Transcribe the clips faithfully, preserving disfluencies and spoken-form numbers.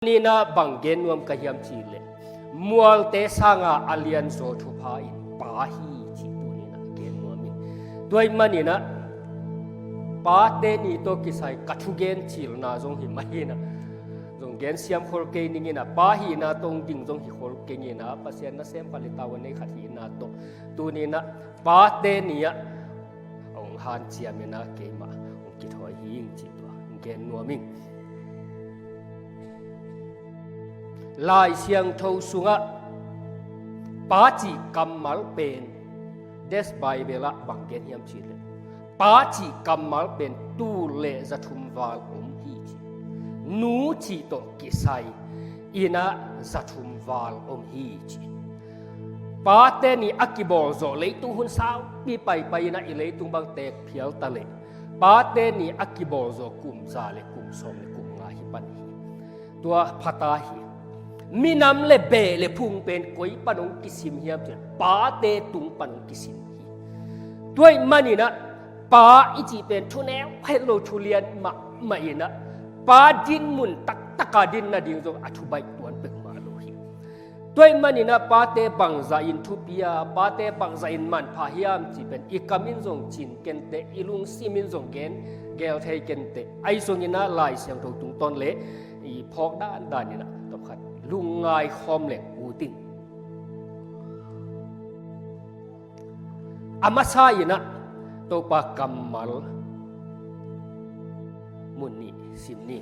Tuni-in ah bang gen nuam ka hiam cih leh, mualte sangin a lianzaw thupha in Pa hi cih tuni-in ah gen nuam ing. Tua ahih manin ah Pate Ni tawh kisai ka thugen cilna zong hi mah hi-in ah, zong gen siam khol kei ning in ah, Pa hihna tawh hong ding zong hi khol kei ning in ah, Pasian nasem khat le tavuan nei khat hihna tawh tuni-in ah Pate Ni ah hong hanciam in ah keimah hong kithawi hi ing cih tua hong gen nuam ing. Lai Siangtho sungah Pa cih kammal pen, Deaf Bible ah bang gen hiam cih leh, Pa cih kammal pen tul le za thum val om hi ci. Nu cih tawh kisai in ah za thum val om hi ci. Pate Ni a kibawlzawh leitung hun saupi paipai in ah i leitung bang teek phial ta leh, Pate Ni a kibawlzawh kum za le kum sawm le kum nga hi pan hi. Tua pha ta hi. Minam le beh le phung pen koi pan hong kisim hiam cih leh, Pate tung pan hong kisim hi. Tua ahih manin ah Pa i cih pen thuneu het lo, thu lian mahmah in ah, Pa dinmun taktak a din nading zong a thu baih tuan peuhmah lo hi. Tua ahih manin ah Pate bangzah in thupi a, Pate bangzah in manpha hiam cih pen i kam in zong cin kei inteh, i lungsim in zong gen gel thei kei inteh. Ahi zongin ah Lai Siangtho tungtawn le i phawk dandan in ah tawmkhat lungngai khawm leng ut ing. A masa in ah Topa kammal mun nih sim ni.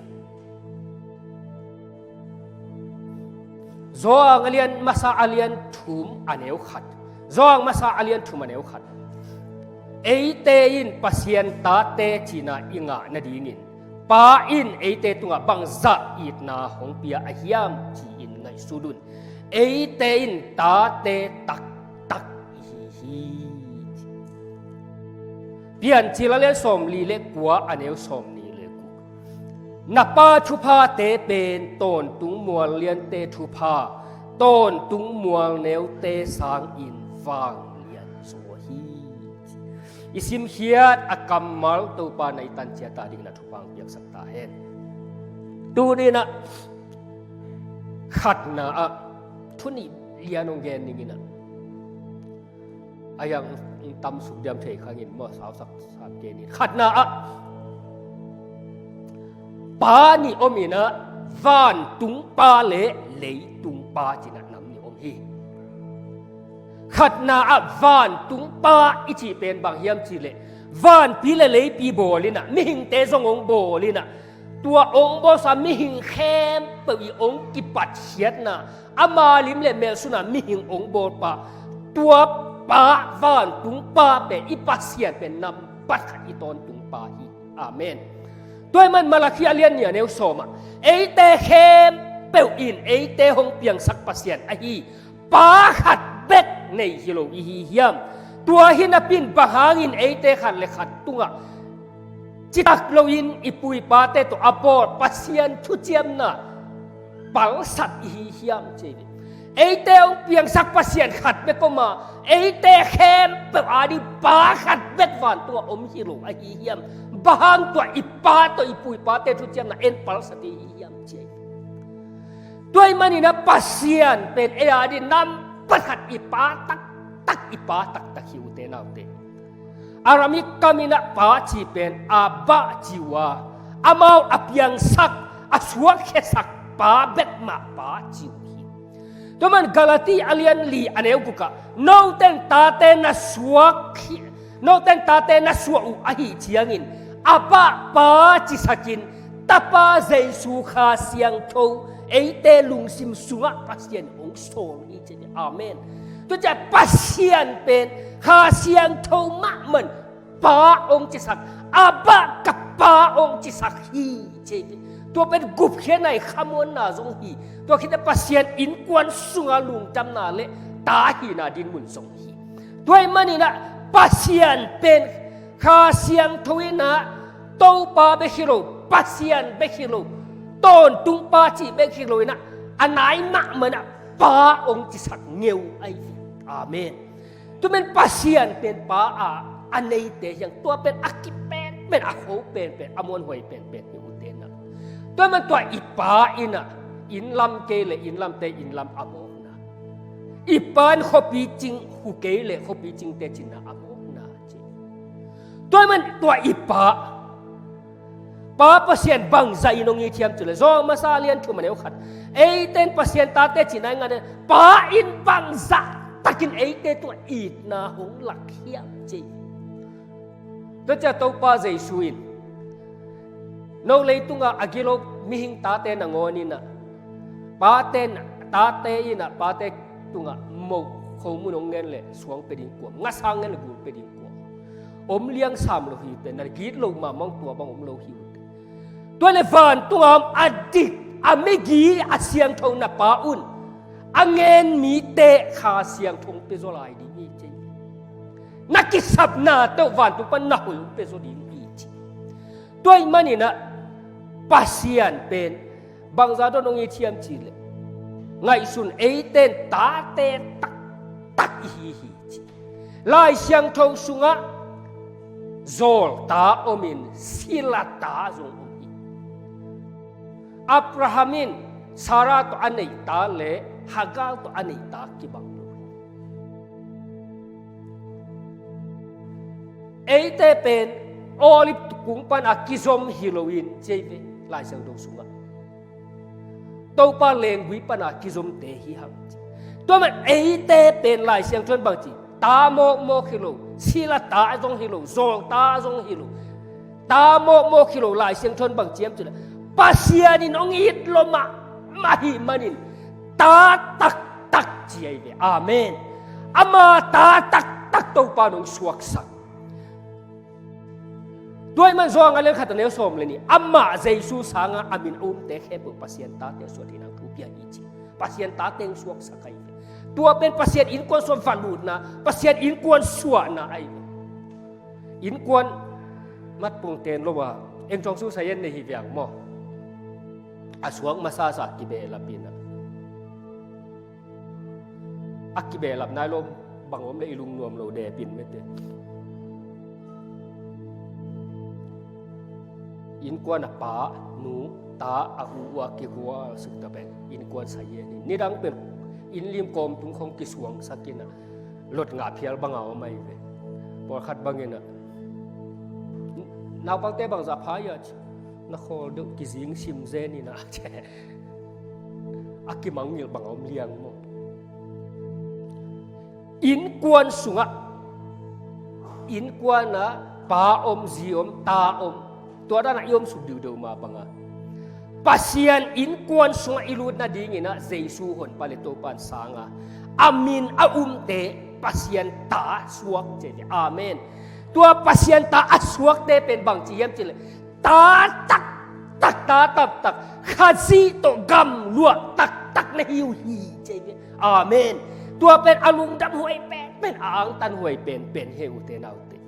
Johan a lian masa, a lian thum, a neu khat. Johan masa, a lian thum, a neu khat. Eite in Pasian tate cihna i ngah nadingin Pa in eite tungah bangzah itna hong pia a hiam ci-in ngaihsut un. Eite in tate taktak i hi hi. Piancil a lian sawmli le kua, a neu sawmnih le guk. Na Pa thuphate pen tawntung mual liante thupha, tawntung mual neute sangin vanglian zaw hi. I simkhiat a kammal Topa na i tan ciat a dingin a thupha hong piaksak ta hen. Tuni-in ah khatna ah thu nih lian hong gen ning in ah, a hiang tam suk diam thei khang in maw, sausak sap kei ni. Khatna ah Pa nih om in ah, vantung Pa le leitung Pa ci-in ah nam nih om hi. Khatna ah vantung Pa i cih pen bang hiam cih leh, vanpi le leipi bawl in ah, mihingte zong hong bawl in ah, tua hong bawlsa mihing khempeuh i hong kipatkhiatna, ama lim le mel sungah mihing hong bawlpa, tua Pa, vantung Pa pen, i Pasian pen nambat khat i tawntung Pa hi. Amen. Tua ahih man Malakhi a lian nih, a neu sawm ah, eite khempeuh in eite hong piangsak Pasian ahi Pa khat bek nei hi lo i hi hiam? Tua hi napi-in bang hangin eite khat le khat tungah citak loin i pu i pate tawh a bawl Pasian thuciamna palsat i hi hiam ci hi. Eite hong piangsak Pasian khat bek om a, eite khempeuh a ding Pa khat bek vantungah om hi lo ahi hiam? Bang hang tua i Pa tawh i pu i pate thuciamna en palsat i hi hiam ci hi. Tua ahih manin ah Pasian pen ei a ding nambat khat i Pa taktak, i Pa taktak hi, ute naute. Aramaic kam in ah Pa cih pen Abba ci uh a, amau a piangsak, a suakkhiasak Pa bek mah Pa ci uh hi. Tua man Galati a lian li, a neu guk ah, note in tate na suak hi, note in tate na suah uh ahih ciangin Abba Pa cisakin Tapa Jesu Kha Siangtho eite lungsim sungah Pasian hong sawl hi ci hi. Amen. Tua ciang Pasian pen Kha Siangtho mahmah in Pa hong cisak, Abba ka Pa hong cisak hi ci hi. Tua pen gupkhiatna, i khamuanna zong hi. Tua khit teh Pasian innkuan sunga lungdamna le ta hihna dinmun zong hi. Tua ahih manin ah Pasian pen Kha Siangtho in ah Topa bek hi lo, Pasian bek hi lo, tawntung Pa cih bek hi lo in ah, a nai mahmah in ah Pa hong cisak ngeu ahi hi. Amen. Tua man Pasian pen Pa a, a neite hi hang, tua pen a kip penpen, a kho penpen, a muanhuai penpen hi, ute nau. Tua man tua i Pa in ah Inn lam kei le inn lamte inn lam a mawkna. I pa in khuapi cing hu kei le khuapi cingte cinna a mawkna ci. Tua ahih man tua i pa, Pa Pasian bangzah in hong it hiam cih leh, Johan masa lian thum a neu khat, eite in Pasian tate cihna i ngah a, Pa in bangzah takin eite tungah itna hong lak hiam ci. Tua ciang Topa Jesu in, no leitungah a gilo mihing tate nangawn in ah, pate, tate in ah pate tungah moh khomun hong ngen leh suang pia ding kuam, ngasa hong ngen leh gul pia ding kuam. Om liang sam lo hi teh, na gilo mahmah tua bang om lo hi uh teh. Tua leh vantung a om a dik, a migi, a siangtho na Pa un a ngen mite Kha Siangtho hong pia zaw lai ding hi ci. Na kisapnate uh vantung pan na hoih hong pia zaw ding hi ci. Tua ahih manin ah Pasian pen bangzah dong hong it hiam cih leh, ngaihsun, eite in tate taktak i hi hi ci. Lai Siangtho sungah zawlta om in, silata zong om hi. Abraham in Sarah tawh a neihta le Hagar tawh a neihta kibang lo hi. Eite pen olive kung pana kizom hi loin, ci hi ve Lai Siangtho sungah. Topa lenggui pana kizomte hi hang ci. Tua man eite pen Lai Siangtho in bang ci, ta mawkmawk hi lo, silata zong hi lo, zawlta zong hi lo, ta mawkmawk hi lo, Lai Siangtho in bang ci hiam cih leh, Pasian in hong it lua mahmah ahih manin ta taktak ci ahi ve. Amen. Ama ta taktak Topa in hong suaksak. Tua ahih man Johan a lian khat a neu sawm le nih, amah Jesu sangin a min a umte khempeuh Pasian tate suah theihna thu pia hi ci. Pasian tate hong suaksak ahi ve. Tua pen Pasian innkuan sungah va lutna, Pasian innkuan suahna ahi ve. Innkuan matpung ten lo a, eng Chong Su Sa Yen nei hi viang maw. A suak masasa kibehlap in ah, a kibehlap nai lo bang om leh i lungnuam lo dep in mete. Innkuan a pa, nu, ta, a u, a kihua suk ta pen innkuan sa yen hi. Nidang pen inn lim kawm tung khong kisuangsak in ah, lot ngah phial bang a om ahi ve. Pawlkhat bangin ah, naupangte bangzah pha ia ci, na khawl deuh kizing sim zen in ah, a kimangngilh bang a om liang maw. Innkuan sungah, innkuan ah pa om, zi om, ta om, tua dan ah i om suk diudeu mah bangin, Pasian innkuan sungah i lut nadingin ah Jesu honpa le Topa in sang a, a min a umte Pasian ta suak ci hi. Amen. Tua Pasian ta a suakte pen bang ci hiam cih leh, ta taktak, ta taktak, Khazih tawh gamluah taktak na hi uh hi ci hi. Amen. Tua pen a lungdam huai penpen, a angtan huai penpen hi uh te naute.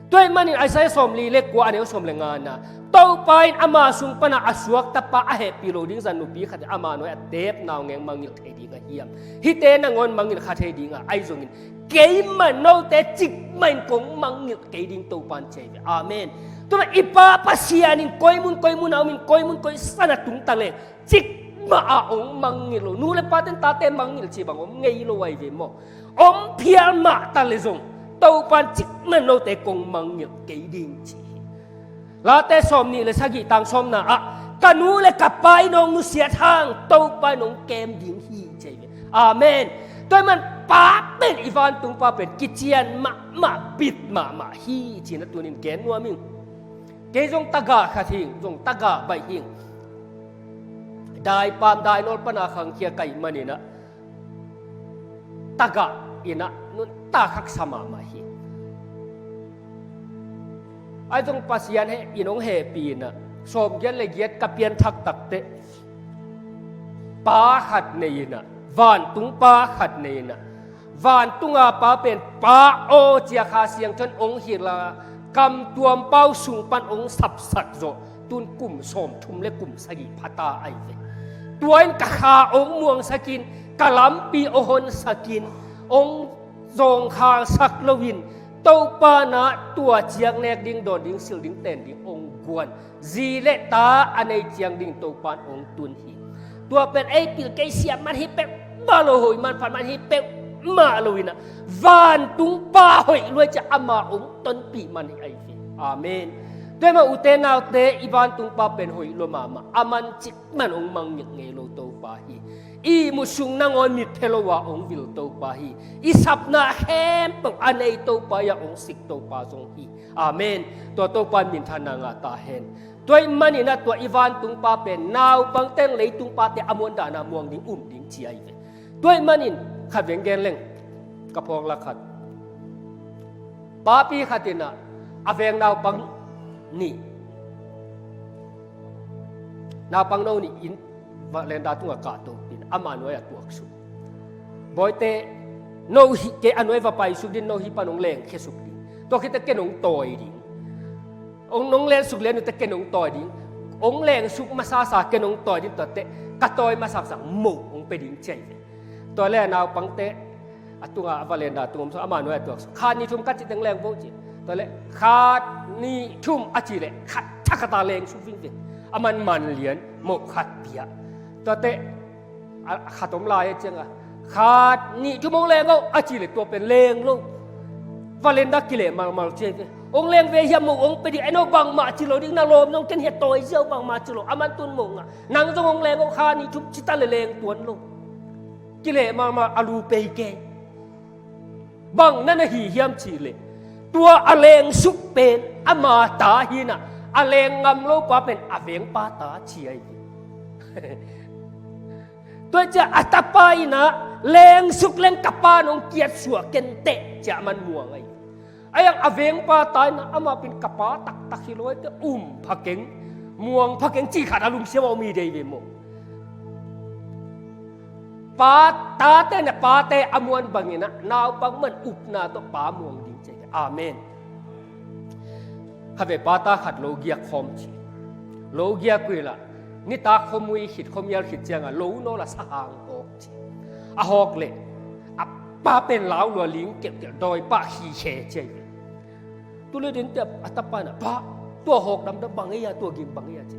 Tua ahih manin Isaiah sawmli le kua a neu sawm le nga-na, Topa in ama sung pana a suak tapa a hehpih lo ding zan nupi khat in ama nuai-ah a tep naungek mangngilh thei ding a hiam? Hihte nangawn mangngilh kha thei ding a, ahi zongin keimah note cikmah in kong mangngilh kei ding, Topa in ci hi ve. Amen. Tua i Pa Pasian in koi mun koi mun a om in, koi mun koi san a tungta leh, cikmah a hong mangngilh lo. Nu le pate in tate mangngilh ci bang om ngei lo ahi ve maw. Om phial mah ta leh zong, Topa in cikmah note kong mangngilh kei ding ci hi. Late sawmnih le sagih tang sawmna ah, ka nu le ka pa in hong nusiat hang, Topa in hong kem ding hi ci hi. Amen. Tua ahih man pa pen, i vantung pa pen kician mahmah, bit mahmah hi cih na tunin gen nuam ing. Kei zong tagah khat hing, zong tagah baih hing. Daipam dainawl pana khangkhia ka hih manin ah, tagah in ah nuntak haksa mahmah hi. Ahi zong Pasian he in hong hehpih in ah, sawmgiat le giat ka pianthak takteh, pa khat nei in ah, vantung pa khat nei in ah, vantunga pa pen Pa aw ci-a Kha Siangtho in hong hilh a, kamtuam pau sung pan hong sapsak zawh, tun kum sawmthum le kum sagih pha ta ahi ve. Tua in ka kha hong muangsak in, ka lampi hong honsak in, hong zawngkhalsak loin, Topa in ah tua ciang nek ding, dawn ding, sil ding, ten ding hong guan. Zi le ta a nei ciang ding Topa in hong tun hi. Tua pen ei pil kei siam man hi peuhmah lo, hoih man phat man hi peuhmah lo inah, vantung Pa hoih lua ciah ama hong tonpih man hi ahi ve. Amen. Tua hi mah ute naute, i vantung Pa pen hoih lua mahmah, a man cik man hong mangngilh ngei lo Topa hi. I ihmu sung nangawn mitphe lo a hong vil Topa hi. I sapna khempeuh a nei Topa hi a, hong sik Topa zong hi. Amen. Tua Topa in minthanna ngah ta hen. Tua ahih manin ah tua i vantung Pa pen naupang teng leitung pate a muan dan a muang ding, um ding ci ahi ve. Tua ahih manin khat veng gen leng, ka phawk lak khat. Papi khat inah a veng naupang nih, naupang no nih in, valenda tungah kahto pin, ama nuai-ah tuaksuk. Bawite, no hi, kei a nuai va paisuk ding, no hi pan hong lengkhia suk ding. Tua khit teh ken hong tawi ding. Hong, nong lensuk lian uh teh ken hong tawi ding. Hong lengsuk masasa ken hong tawi ding, tua teh ka tawi masasa moh hong pia ding ci ahi ve. Tua leh naupangte a tungah, a valenda tung om sung, ama nuai-ah tuaksuk. Khat nih thum ka cih teng leng vo ci. Tua leh khat nih thum a cih leh khat thakhat a lengsuk vingving. A man man lian, moh khat pia. Tua teh a khat om lai a ciangah, khat nih thum hong leng o a cih leh tua pen leng lo. Valenda kileh malmal ci ahi ve. Hong leng ve hiam, moh hong pia ding, en o bangmah ci lo ding, na lawm zong ken hi a, tawi ziau, bangmah ci lo. A man tun moh ngah. Nang zong hong leng o, khat nih thum ci ta leh leng tuan lo. Kileh mahmah, a lu pei kei. Bang na na hi hiam cih leh, tua a lengsuk pen ama ta hi inah, a leng ngam lo pa pen a vengpa ta ci ahi hi. Tua ciah a tapa inah, lengsuk leng ka pa nong kiatsuah ken teh ci-a a man muang ahi. Ahi zongin a vengpa ta inah, amah pen ka pa taktak hi lo, ahi teh um pha keng, muang pha keng cih khat a lungsim a om hi dei ve maw. Pa, tate na pate a muan bangin ah, naupang man upna tawh pa muang ding ci ahi. Amen. Khat vei pa ta khat lo giak khawm ci. Lo giak uh hi lah, nitak khuamui khit, khuamial khit ciangah lo nawl ah sahang hawk ci. A hawk leh a pa pen lau lua, ling kelhkelh, dawi pah khikhe ci ahi. Tu le din teh a tapa inah, pa, tua hawk damdam bang ei a, tua ging bang ei a ci.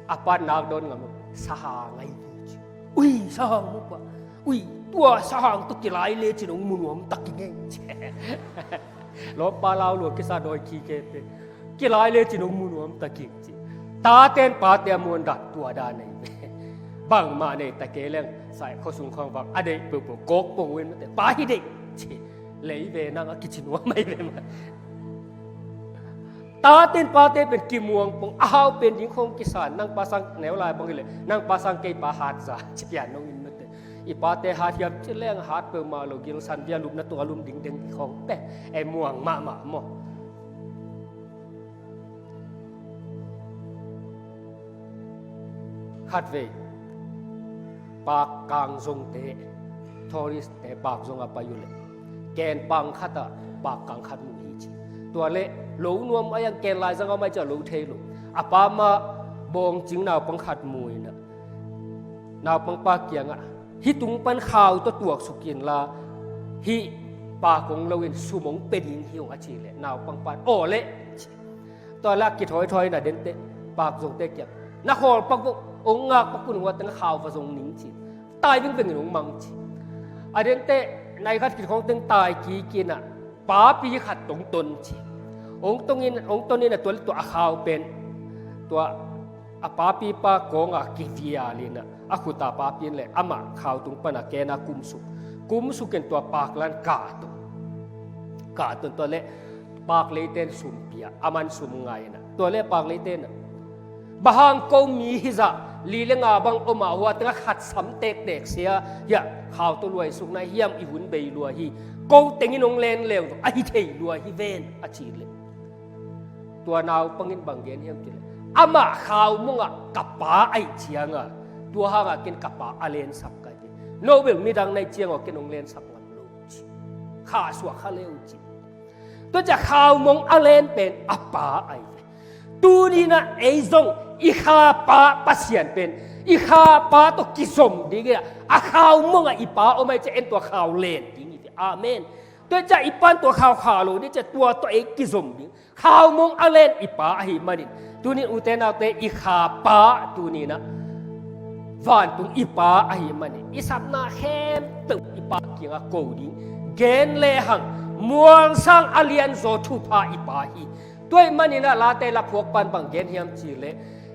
A pa nak dawn ngam lo, sahang ahi ci. Ui, sahang maw pa. Ui, tua sahang tawh kilai lecin hong mu nuam ta keng ei ci. Lawmpa lau lua kisa, dawi khikhe pen. Kilai lecin hong mu nuam ta keng ci. Taten pate a muan dan tua dan ahi ve. Bangmah nei ta kei leng, sai khuasung khawng vak a deih peuhpeuh kawk pong uh in mate, pa hi deih ci. Lei ve nang a kici nuam ahi ve mah. Taten pate pen kimuang pong, a hau pen ding khawng kisan, nang pa sang neu lai bang hi leh, nang pa sang kei pa hat za ci pian nong in mate. I pate hat hiam ci leng hat peuhmah lo, gilsan bia lupna tungah lum dingdeng khawng teh, ei muang mahmah maw. Khat vei, park kang zongte, tourist te park zongah pai uh leh, ken pang khatah park kang khat mu hi ci. Tua leh lo nuam a, yang ken lai zang a om ahih ciang lo thei lo. A pa mah bawngcing naupang khat mu inah, naupang pa kiangah, hih tung pan khau tawh tuaksuk inla, hih park hong lo in sum hong pia ding hi ung a cih leh, naupang pa in aw leh ci. Tua leh a kithawithawi in a dente, park zongte kiang, na khawl pak vo, hong ngak pak un, hua teng khau va zong ning ci. Tai vingveng in hong mang ci. A dente nai khat khit khawng teng tai kik inah, papi khat tawh hong ton ci. Hong ton in, hong ton inah tua leh tua a khau pen, tua a papi pa kawngah kivial inah, a khut a papi in leh amah khau tung panah ken a kumsuk. Kumsuk in tua park lan kahto. Kahto in tua leh park leiten sum pia, a man sum ngai inah. Tua leh park leiten ah, bang hang ko mi hizah li le nga bang om a, hua tengah khat sam tektek sia, hiah khau tawh luaisuk na hiam, i hun bei lua hi. Ko teng in hong len leng zong a hi thei lua hi ven a cih leh, tua naupang in bang gen hiam cih leh, amah khau mongah ka pa ahih ciangah, tua hangah ken ka pa a lensak ka hi. No bel midang na hih ciangah ken hong lensak ngam lo ci. Khahsuah kha le uh ci. Tua ciah khau mong a len pen a pa ahi ve. Tuni inah ei zong i kha pa Pasian pen, i kha pa tawh kizom ding inah, a khau mongah i pa om ahih ciah en tua khau len ding hi ve. Amen. Tua ciah i pan tua khau kha lo ding ciah tua tawh ei kizom ding. Khau mong a len i pa ahih manin, tuni ute naute, i kha pa tuni inah vantung i Pa ahih manin i sapna khempeuh i Pa kiangah ko ding. Gen lehang mual sang a lianzaw thupha i Pa hi. Tua ahih manin ah Late laphuak pan bang gen hiam cih leh,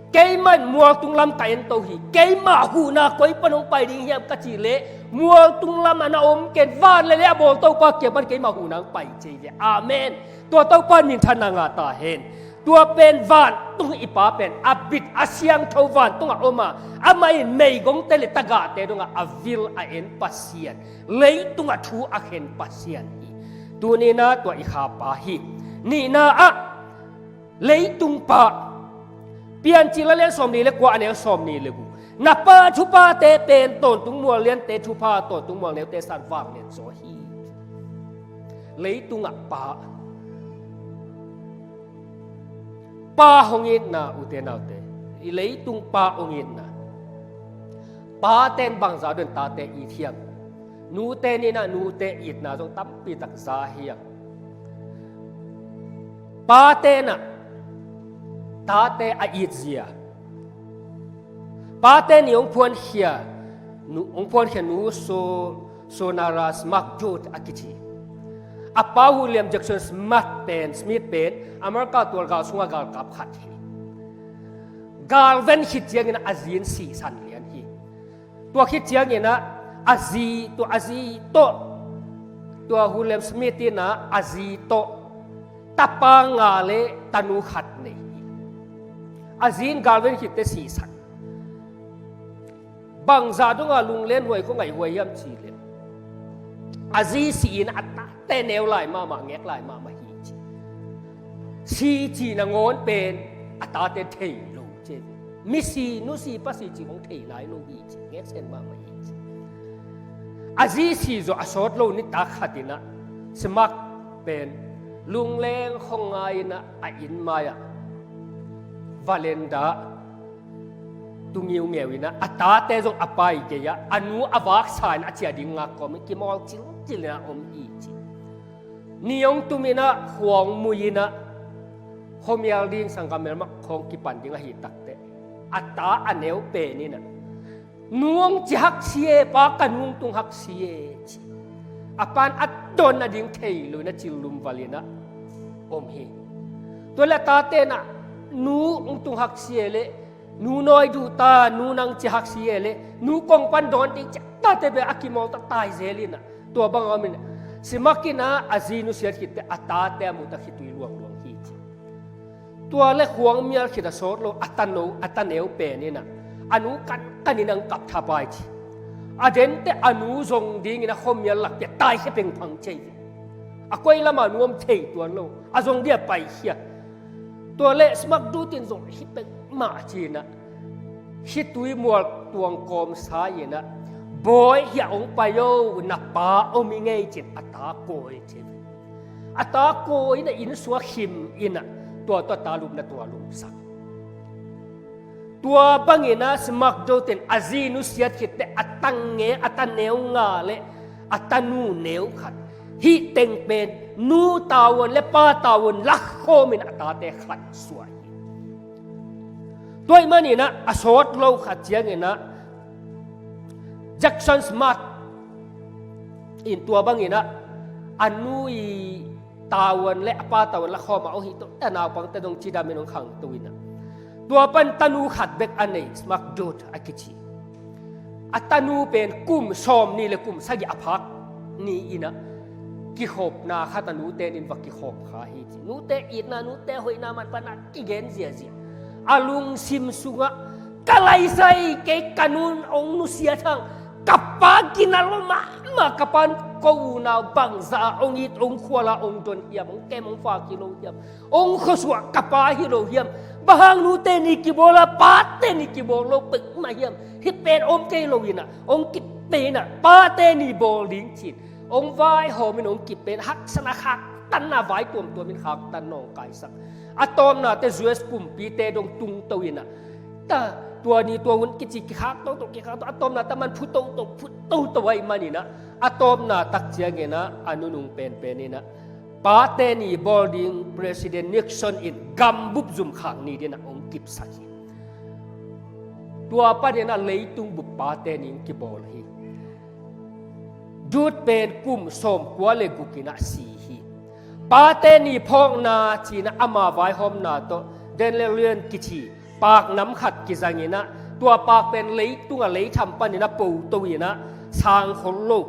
keimah in mualtung lam ka ento hi, keimah huhna koi pan hong pai ding hiam ka cih leh, mualtung lam ah na om ken, van le lei a bawl Topa kiang pan keimah huhna hong pai ci hi ve. Amen. Tua Topa in minthanna ngah ta hen. Tua pen vantung i Pa pen a bit a siangtho vantung a om a, amah in meigongte le tagahte dongah a vil a en Pasian, leitungah thu a khen Pasian hi. Tuni-in ah tua i Khapa hi. Nihna ah leitung pa. Piancil a lian sawmnih le kua, a neu sawmnih le guk. Na Pa thuphate pen tawntung mual liante thupha, tawntung mual neute sang vanglian zaw hi. Leitungah pa. Pa hong itna, ute naute, i leitung pa hong itna. Pate in bangzah dongin tate it hiam? Nute in ah nute itna zong tampi tak za hi a. Pate in ah tate a itzia. Pate ni hong phuankhia, nu, hong phuankhia nu Su, Susanna Smuggart a kici. A pa William Jackson Smith pen, Smith pen America tualgal sungah galkap khat hi. Galven khit ciangin a zi in sihsan lian hi. Tua khit ciangin ah a zi, tua a zi tawh, tua William Smith in ah a zi tawh tapa nga le tanu khat nei hi. A zi in galven khit teh sihsan. Bangzah dongah lunglen huai khua ngaih huai hiam cih leh, a zi si-in a tate neu lai mahmah, ngek lai mahmah hi ci. Si cih nangawn pen a tate thei lo ci. Misi, nusi, pasi cih hong thei lai lo hi ci. Ngeksen mahmah hi ci. A zi si zawh a sawt lo nitak khat in ah Smuggart pen lungleng khong ngai in ah a inn mai-ah veranda tu ngiungeu in ah a tate zong a pai gei-ah a nu a vaksa in a ciah ding ngak kawmin kimawl cilcil in ah om hi ci. Ni hong tum in ah khua hong mui in ah khuamial ding, sanggam melma khawng kipan ding ahih takteh a ta a neu pen in ah, "Nu hong ci hak si e, pa, ka nu hong tung hak si e," ci. A pa in a dawn nading thei lo in ah cil lumval in ah om hi. Tua leh a tate in ah, "Nu hong tung hak si e leh, nu nawi duh ta, nu nang ci hak si e leh, nu kong pan dawn ding," ci a, tate bel a kimawl ta tai zel in ah, tua bang a om in ah, Smuggart in ah a zi nusiat khit teh a tate a muh ta khitui luangluang hi ci. Tua leh khuamial khit a sawt lo a tanu, a taneu pen in ah a nu kankan in ah hong kap thapai ci. A den teh a nu zong dingin ah khuamial lak pia tai khia pengphang ci hi. A koi lamah nu om thei tuan lo, a zong ding a paikhia. Tua leh Smuggart in zong hi pek mah ci in ah, khitui mual tuang kawmsai in ah, "Bawi, hiah hong pai o, na pa om hi ngei," ci in a ta kawi ci. A ta kawi in ah inn sungah khim in ah, tua, tua ta lupna tua lupsak. Tua bangin ah Smuggart in a zi nusiat khit teh a ta nge, a taneu nga le a tanu neu khat, hih teng pen nu tavuan le pa tavuan lakhawm in a tate khansuah hi. Tua ahih manin ah a sawt lo khat ciangin ah Jackson Smuggart in tua bangin ah a nu i tavuan le a pa tavuan lakhawm a hong hih to, a naupangte dong cidam in hong khangto in ah, tua pan tanu khat bek a nei, Smuggart a kici. A tanu pen kum sawmnih le kum sagih a phak ni in ah kikhopna khat a nute nin va kikhop kha hi ci. Nute itna, nute hoihna man pan a kigen ziazia. A lungsim sungah, "Ka laisai, kei ka nu in hong nusiat hang, ka pa gina lo mahmah, ka pa in ko unau bangzah a hong it, hong khual a hong don hiam, hong kem hong fak hi lo hiam, hong khuasuah ka pa hi lo hiam, bang hang nute ni kibawl a pate ni kibawl lo peuhmah hiam, hih pen om kei lo in ah hong kip pen ah pate ni bawl ding," ci in hong vaihawm in hong kip pen, haksatna khaktanna vai tuamtuam in khaktan nawngkaisak. A tawpna teh U S kumpite dong tungto in ah, ta, tua ni tua hun kici kikhak toto, kikhak toto, a tawpna teh man phu toto, phu toto ahih manin ah, a tawpna tak ciangin ah a nunung penpen in ah pate ni bawl ding President Nixon in gambup zum khak ni ding in ah hong kipsak hi. Tua panin ah leitung bup pate ni-in kibawl hi. Jude pen kum sawmkua le guk in ah si hi. Pate ni phawkna ci-in ah ama vaihawmna tawh Daniel Lian kici paknam khat kizang in ah, tua pak pen leitung a leitham panin ah poto in ah, sang khol lo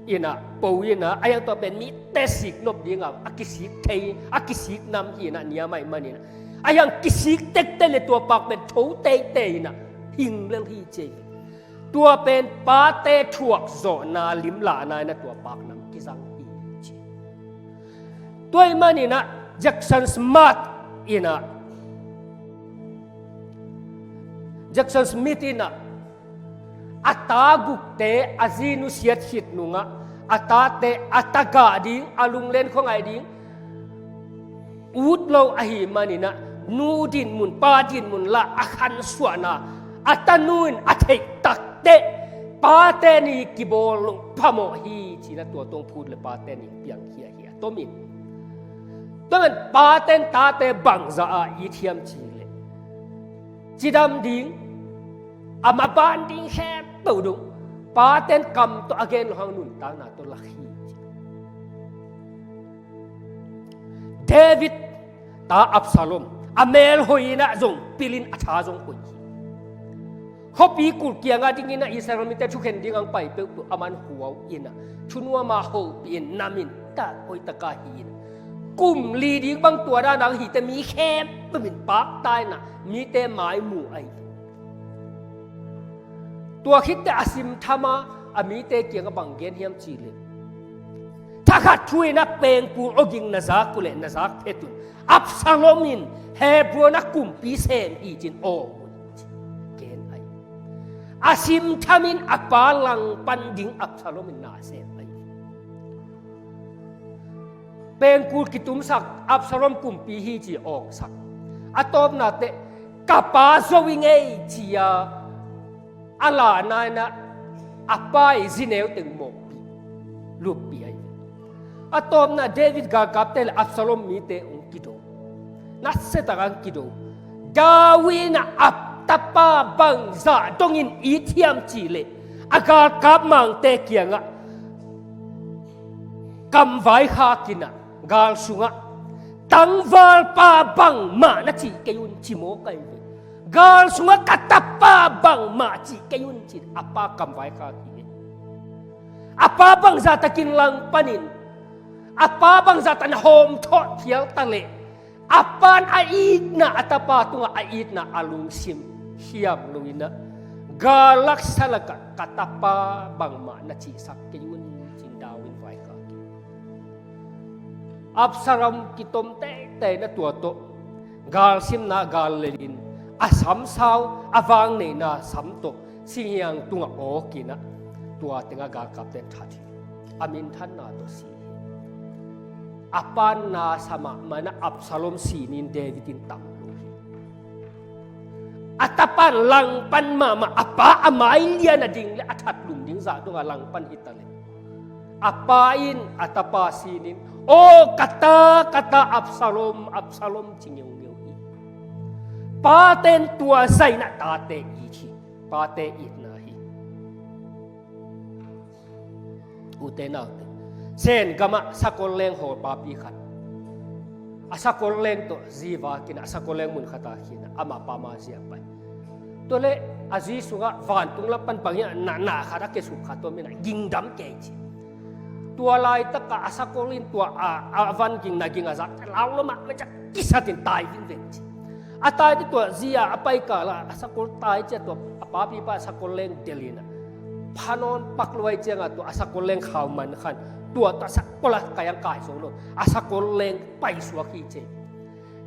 in ah, po in ah, a hiang tua pen mite sik nop ding a, a kisik thei, a kisik nam hi in ah, niam ahih manin ah, a hiang kisik tektek le tua pak pen tho teitei in ah, hing lel hi ci hi. Tua pen pate thuak zawhna limlahna in ah tua paknam kizang hi ci. Tua ahih manin ah Jackson Smith in ah, Jackson Smith in ah, a ta gukte a zi nusiat khit nungah, a tate a tagah ding, a lunglen khuangaih ding ut lo ahih manin ah, nu dinmun, pa dinmun lah a khansuahna, a tanu in a theih takteh, pate ni kibawl lo phamawh hi ci-in ah tua tawh phut le pate ni piangkhia hi a tomin. Tua man paten tate bangzah a it hiam cih leh, cidam ding, a maban ding khempeuh dong, paten kam tawh a gen lo hang nuntakna tawh lak hi. David ta Absalom a mel hoih in ah zong pil in, a tha zong hoih hi. Khuapi kulh kiangah ding in ah Israel mite thukhen ding hong pai peuhpeuh aman huau in ah, thunuam a hopih in, nam in, ta hoih taka hi in ah, kum li ding bang tua dan a hong hite mi khempeuh in pakta in ah, mite mai mu ahi. Tua khit teh a simtham a, a mite kiangah bang gen hiam cih leh, thakhat thu in ah pengkul awging na zak uh leh na zak phet un, Absalom in Hebron ah kumpi sem hi ci-in awng un, gen ahi. A simtham in a pa langpan ding Absalom in na sem ahi. Pengkul kitumsak, Absalom kumpi hi ci awngsak. A tawpna teh, ka pa zo ing ei ci-a a lahna in ah, a pa i zineu teng mawhpih, luppih ahi. A tawpna David galkapte le Absalom mite hong kido. Nasia takin hong kido. David in ah a tapa bangzah dongin it hiam cih leh, a galkap mangte kiangah kamvai khak in ah, gal sungah, tangvalpa bangmah na cih kei un ci mawk ahi ve. Gal sungah ka tapa bangmah cih kei un ci-in a pa kamvai khak hi. A pa bangzah takin langpanin, a pa bangzah takin hawmthawh phial ta leh, a pa'n a itna, a tapa tungah a itna a lungsim hiam lo in ah, gal laksa lakah ka tapa bangmah na cihsak kei un ci-in David in vaikhak hi. Absalom kitom teitei in ah tua tawh galsimna gal lelin, a samsau, a vangneihna sam tawh singhiang tungah awk in ah, tua tengah galkapte in that hi. A minthanna tawh si hi. A pa'n na sa mahmah in ah Absalom si ni-in David in tam lo hi. A tapa'n langpan mahmah, a pa a mai lian a ding le a that lum ding zah dongah langpan hi ta leh, a pa in a tapa si ni-in, "Aw ka ta, ka ta Absalom, Absalom," ci ngeungeu hi. Pate'n tua zah in ah tate it hi. Pate itna hi. Ute naute, Sen gamah sakol leng hawl papi khat, a sakol leng tawh zi vak in ah, a sakol leng mun khatah khin ah, amah pa ma zi ah pai. Tua leh a zi sungah vantung lam pan bang hiam, na, na khat a kiasuk khat om in ah, gingdam kei ci. Tua laitakah a sakol in tua a, a van ging, na ging a zak, lau lo mah, mah ciang kisat in tai vingveng ci. A tai teh tua zi a, a pai kal ah a sakol tai ciang tua a papipa a sakol leng delh in ah, pha nawn pak lua ahih ciangah tua a sakol leng khau man khan, tua tawh a sakol a kai hong kai zo lo, a sakol leng paisuak hi ci.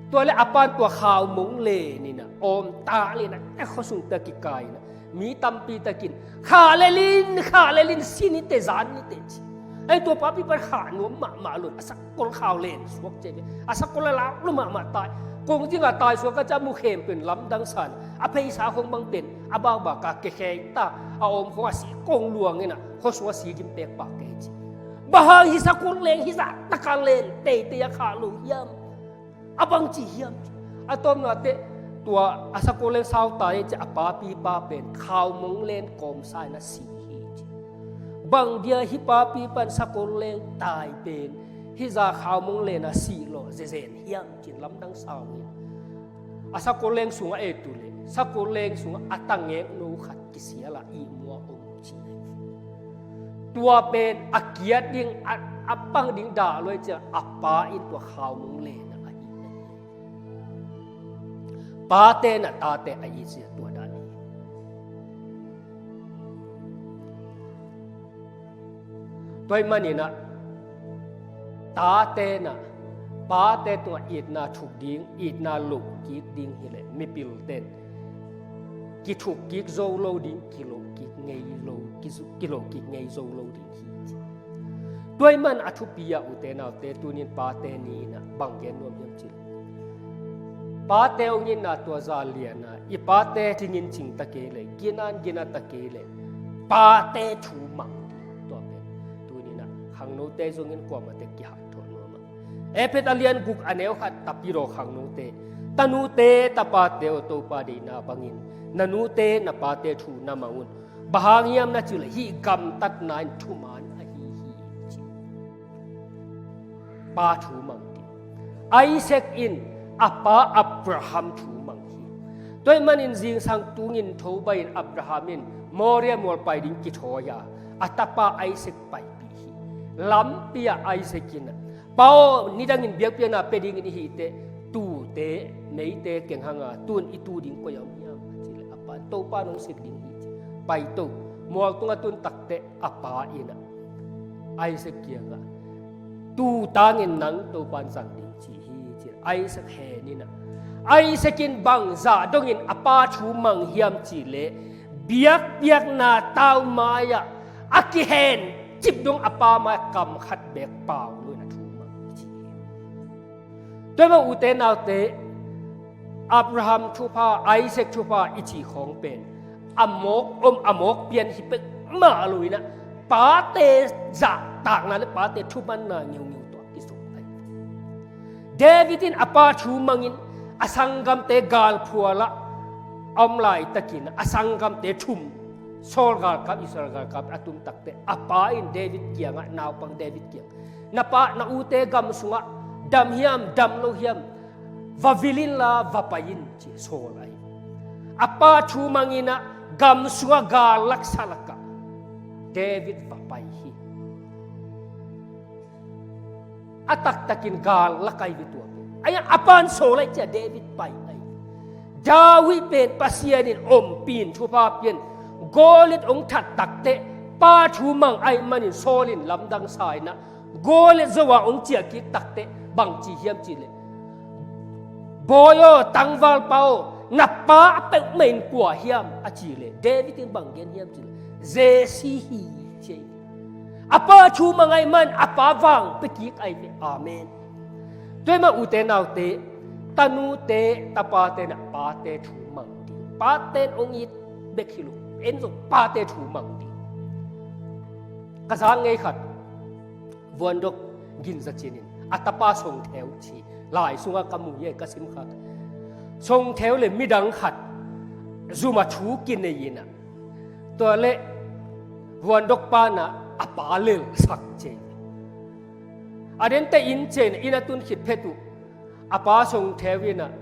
Tua leh a pa'n tua khau mong len in ah, awm ta len in ah, a khuasung teh kikai in ah, mi tampi takin, "Khah lel in, khah lel in, sin ni teh, zan ni teh," ci. Ahi, tua papi pan khah nuam mahmah lo in, a sakol khau len suak ci ve. A sakol a lau lo mahmah tai. Kong zingah tai suak a, ca mu khempeuh in lamdang sa in, a pheisa khong bang pen a bakbak a kekhei ta, a awm khong a si kong luang in ah, khuasung a si gim pekpak kei ci. Bang hang hih sakol leng hih zah tak a len teitei a khah lo hiam? A bangci hiam? A tawpna teh, Tua a sakol leng sau tai ci a papipa pen khaumong len kawmsa in a si hi ci. Bang dia hih papipa in sakol leng tai pen hih za khaumong len a si lawh zezen hiam cin lamdang sau hi. A sakol leng sungah ei tu le sakol leng sungah a tangek no khat kisial a ihmu a om ci. Tua pen a kiat ding a, a pang ding dah luai ci a pa in tua khaumong len a ahi. Pate na tate a it sia tua dan hi. Tua ahih manin ah tate na pate tungah itna thuk ding, itna loh kik ding hileh mipil ten kithuk kik zo lo ding, kiloh kik ngei lo, kizu-, kiloh kik ngei zo lo ding hi ci. Tua ahih man a thupi ah ute naute tunin pate ni in ah bang gen nuam hiam cih leh, pate hong itna tua za lian a i pate cingin cing ta kei leh, gin an gina ta kei leh pate thu mang ding. Tua pen tunin ah khangnote zongin kuamah tek kihanthawn nuam a. Efesa a lian guk a neu khat tapi daw khangnote, tanute tapate aw Topa deihna bangin na nute na pate thu na mang un. Bang hang hiam na cih leh hih gamtatna in thuman ahi hi ci. Pa thu mang ding. Isaac in a pa Abraham thu mang hi. Tua ahih manin zingsang tungin thobai in Abraham in Moria mual pai ding kithawi a, a tapa Isaac paipih hi. Lampi ah Isaac in Pa aw, nidangin biakpiakna pia dingin i hih teh, tuute, meite keng hanga, tun i tu ding koi a om hiam a cih leh, a pa in Topa nong sik ding hi ci. Pai to, mual tungah tun tak teh a pa in ah Isaac kiangah, tu tangin nang Topa in zang ding ci hi ci. Isaac hen in ah, Isaac in bangzah dongin a pa thu mang hiam cih leh, biakpiakna tau mai-ah a kihen cip dong a pa mai-ah kam khat bek pau lo in a thu mang hi ci hi. Tua ahih man ute naute, Abraham thupha, Isaac thupha i cih khawng pen a mawk om, a mawk pian hi peuhmah lo in ah, pate zahtakna le pate thumanna ngeungeu tawh a kizom ahi. David in a pa thu mangin a sanggamte galphual ah a om laitakin a sanggamte thum, Saul galkap, Israel galkap a tum tak teh a pa in David kiangah, naupang David kiang, na pa, na ute gam sungah dam hiam, dam lo hiam, va vil inla va pai in ci Saul ahi. A pa thu mang in ah gam sungah gal laksa lakah David va pai hi. A taktakin gal lak ahi ve tua pen. Ahi a, a pa in Saul ahi ci a David pai ahi. David pen Pasian in ompih in thupha pia in Goliath hong that tak teh pa thu mang ahih manin Saul in lamdang sa in ah, Goliath zo a hong ciah kik tak teh bang ci hiam cih leh, Bawi aw, tangvalpa aw, na pa peuhmah in kua hiam a cih leh, David in bang gen hiam cih leh, Jesse hi ci hi. A pa thu mang ahih man a pa vang pia kik ahi ve. Amen. Tua ahih man ute naute, tanute tapate in ah pate thu mang ding. Pate in hong it bek hi lo, en zong pate thu mang ding. Ka zang ngei khat, Vuandok Ginza Cin in a tapa Songtheu ci, lai sungah ka mu hi, ka sim kha. Songtheu le midang khat zum a thu kinei in ah, tua leh Vuandok pa in ah a pa lelsak ci. A dente inn ci in ah, inn a tun khit phet uh, a pa Songtheu in ah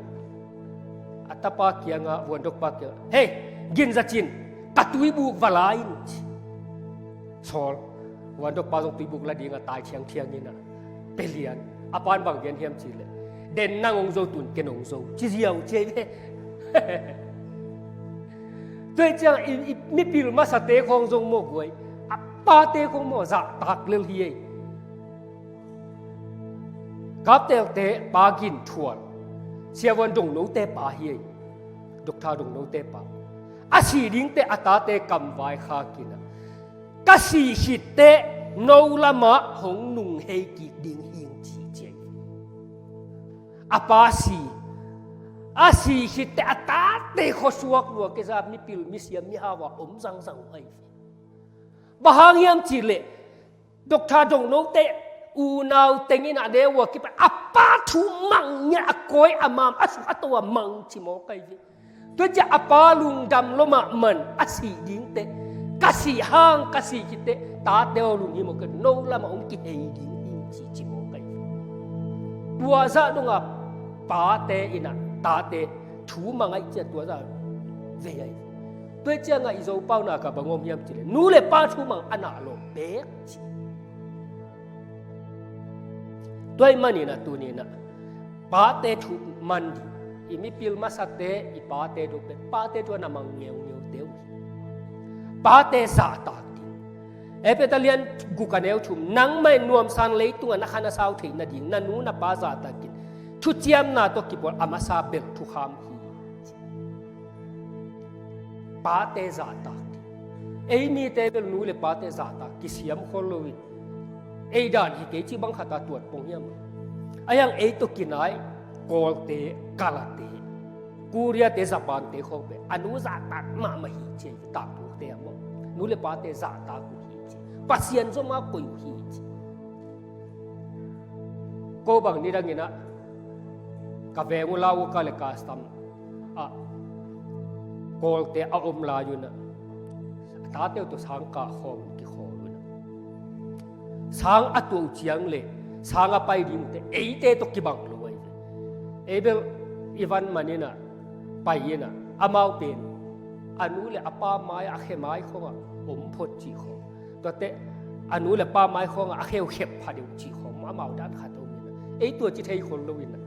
a tapa kiangah, Vuandok pa kiangah, "Hei, Ginza Cin, ka tuibuk va la in," ci. Saul, Vuandok pa zong tuibuk la ding a tai thiangthiang in ah, pelian. A pa in bang gen hiam cih leh, "Den nang hong zo, tun ken hong zo," ci ziau ci hi ve. Tua hi ciang i, i mipil masate khawng zong maw guai, a pate khawng maw zahtak lel hi ei. Kaptelte pa Gin Thuan, Sia Vuan Dongnote pa hi ei. Doctor Dongnote pa. A si dingte a tate kamvai khak in ah, "Ka si khit teh no lamah hong nunghei kik ding hing," ci ci hi. A pa si, a si khit teh a tate khuasuak lua kei za, mipil misiam mihau a om zangzang uh ahi. Bang hang hiam cih leh, Doctor Dongnote unau teng in ah ne ua kipan a pa Thu mang nia, a koi a mam, a suk a to a mang ci mawk ahi ve. Tua ciang a pa lungdam lua mahmah in a sih ding teh, ka sih hang ka sih khit teh tate aw lunghimawh kei, no lamah hong kihei ding hi ci, ci mawk ahi ve. Tua zah dong a pate in a tate thu mang ahih ciang tua zah vei ahi ve. Tua ciang a i Zopau na ka bang om hiam cih leh nu le pa thu mang a na lawh bek ci. Tua ahih manin a tuni in a pate thu mang ding. I mipil masate, i pate dong pen pate thu a na mang ngeungeute uh hi. Pate zahtak ding. Efesa lian guk a neu thum, nangmah in nuamsa in leitung ah na kha na sau theih nading na nu na pa zahtak in, thuciamna tawh kipawl a masa bel thukham hi. Pate zahtak ding. Ei mite bel nu le pate zahtak kisiam khol lo in, ei dan hi kei cih bang khat a tuat pong hiam? Ahih hang ei tawh kinai Kawlte, Kalate, Koreate, Japante khawng pen a nu zahtak mahmah hi ci, takpute a maw, nu le pate zahtak uh hi ci, Pasian zom a koih uh hi ci. Ko bang nidang in a ka veng uh lau uh ka le custom ah Kawlte a om lai un a, a tate uh tawh sang kah khawm kikhawl un a, sang a tuah uh ciang le sang a pai ding uh teh eite tawh kibang lo ahi ve. Ei bel i van man in a pai in a, amau pen a nu le a pa mai ah, a khe mai khawng ah om phot cih khawng, tuate a nu le pa mai khawng ah a khe uh khep pha deuh cih khawng, amau dan khat om in a, ei tua ci thei khol lo in a.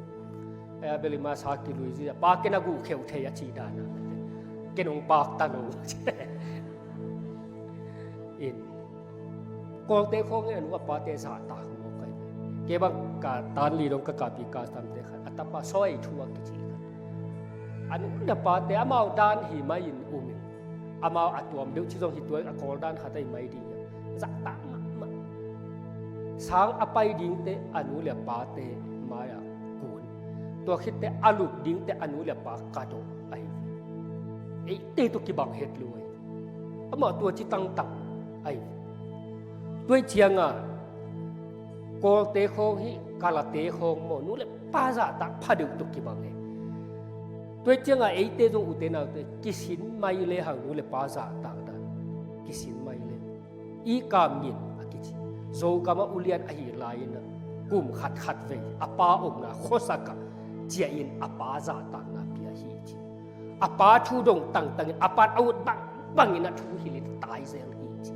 Ei a bel i masa kilui zia, pa ken a guh kheuh thei a ci dan a, ken hong pak ta lo. In Kawlte khawng in a nu a pate zahtak mawk ahi. Kei bang ka tan li dong ka kahpi customte khat, a tapa Soi Thu a kici khat, a nu le pate amau dan hi mai in um in, amau a tuam deuh ci zong hi, tua a Kawl dan khat ahi mai ding hi. Zahtak mahmah. Sang a pai ding teh a nu le a pate mai ah kun, tua khit teh a lup ding teh a nu le a pa kadawh ahi. Eite tawh kibang het lo ahi. Amah tua ci tangtang ahi. Tua ciang a Kawlte khawng hi, Kalate khawng maw, nu le pa zahtak pha deuh tawh kibang hi. Tua ciang a eite zong, ute naute, kisin mai le hang, nu le pa zahtak dan kisin mai le. I Kam Ngin a kici, Zogam ah ulian ahih lai in a, kum khat khat vei a pa omna khuasak ah ciah in a pa zahtakna pia hi ci. A pa thu dong tangtang in, a pa in a ut bangbang in a thu hilh in tai zel hi ci.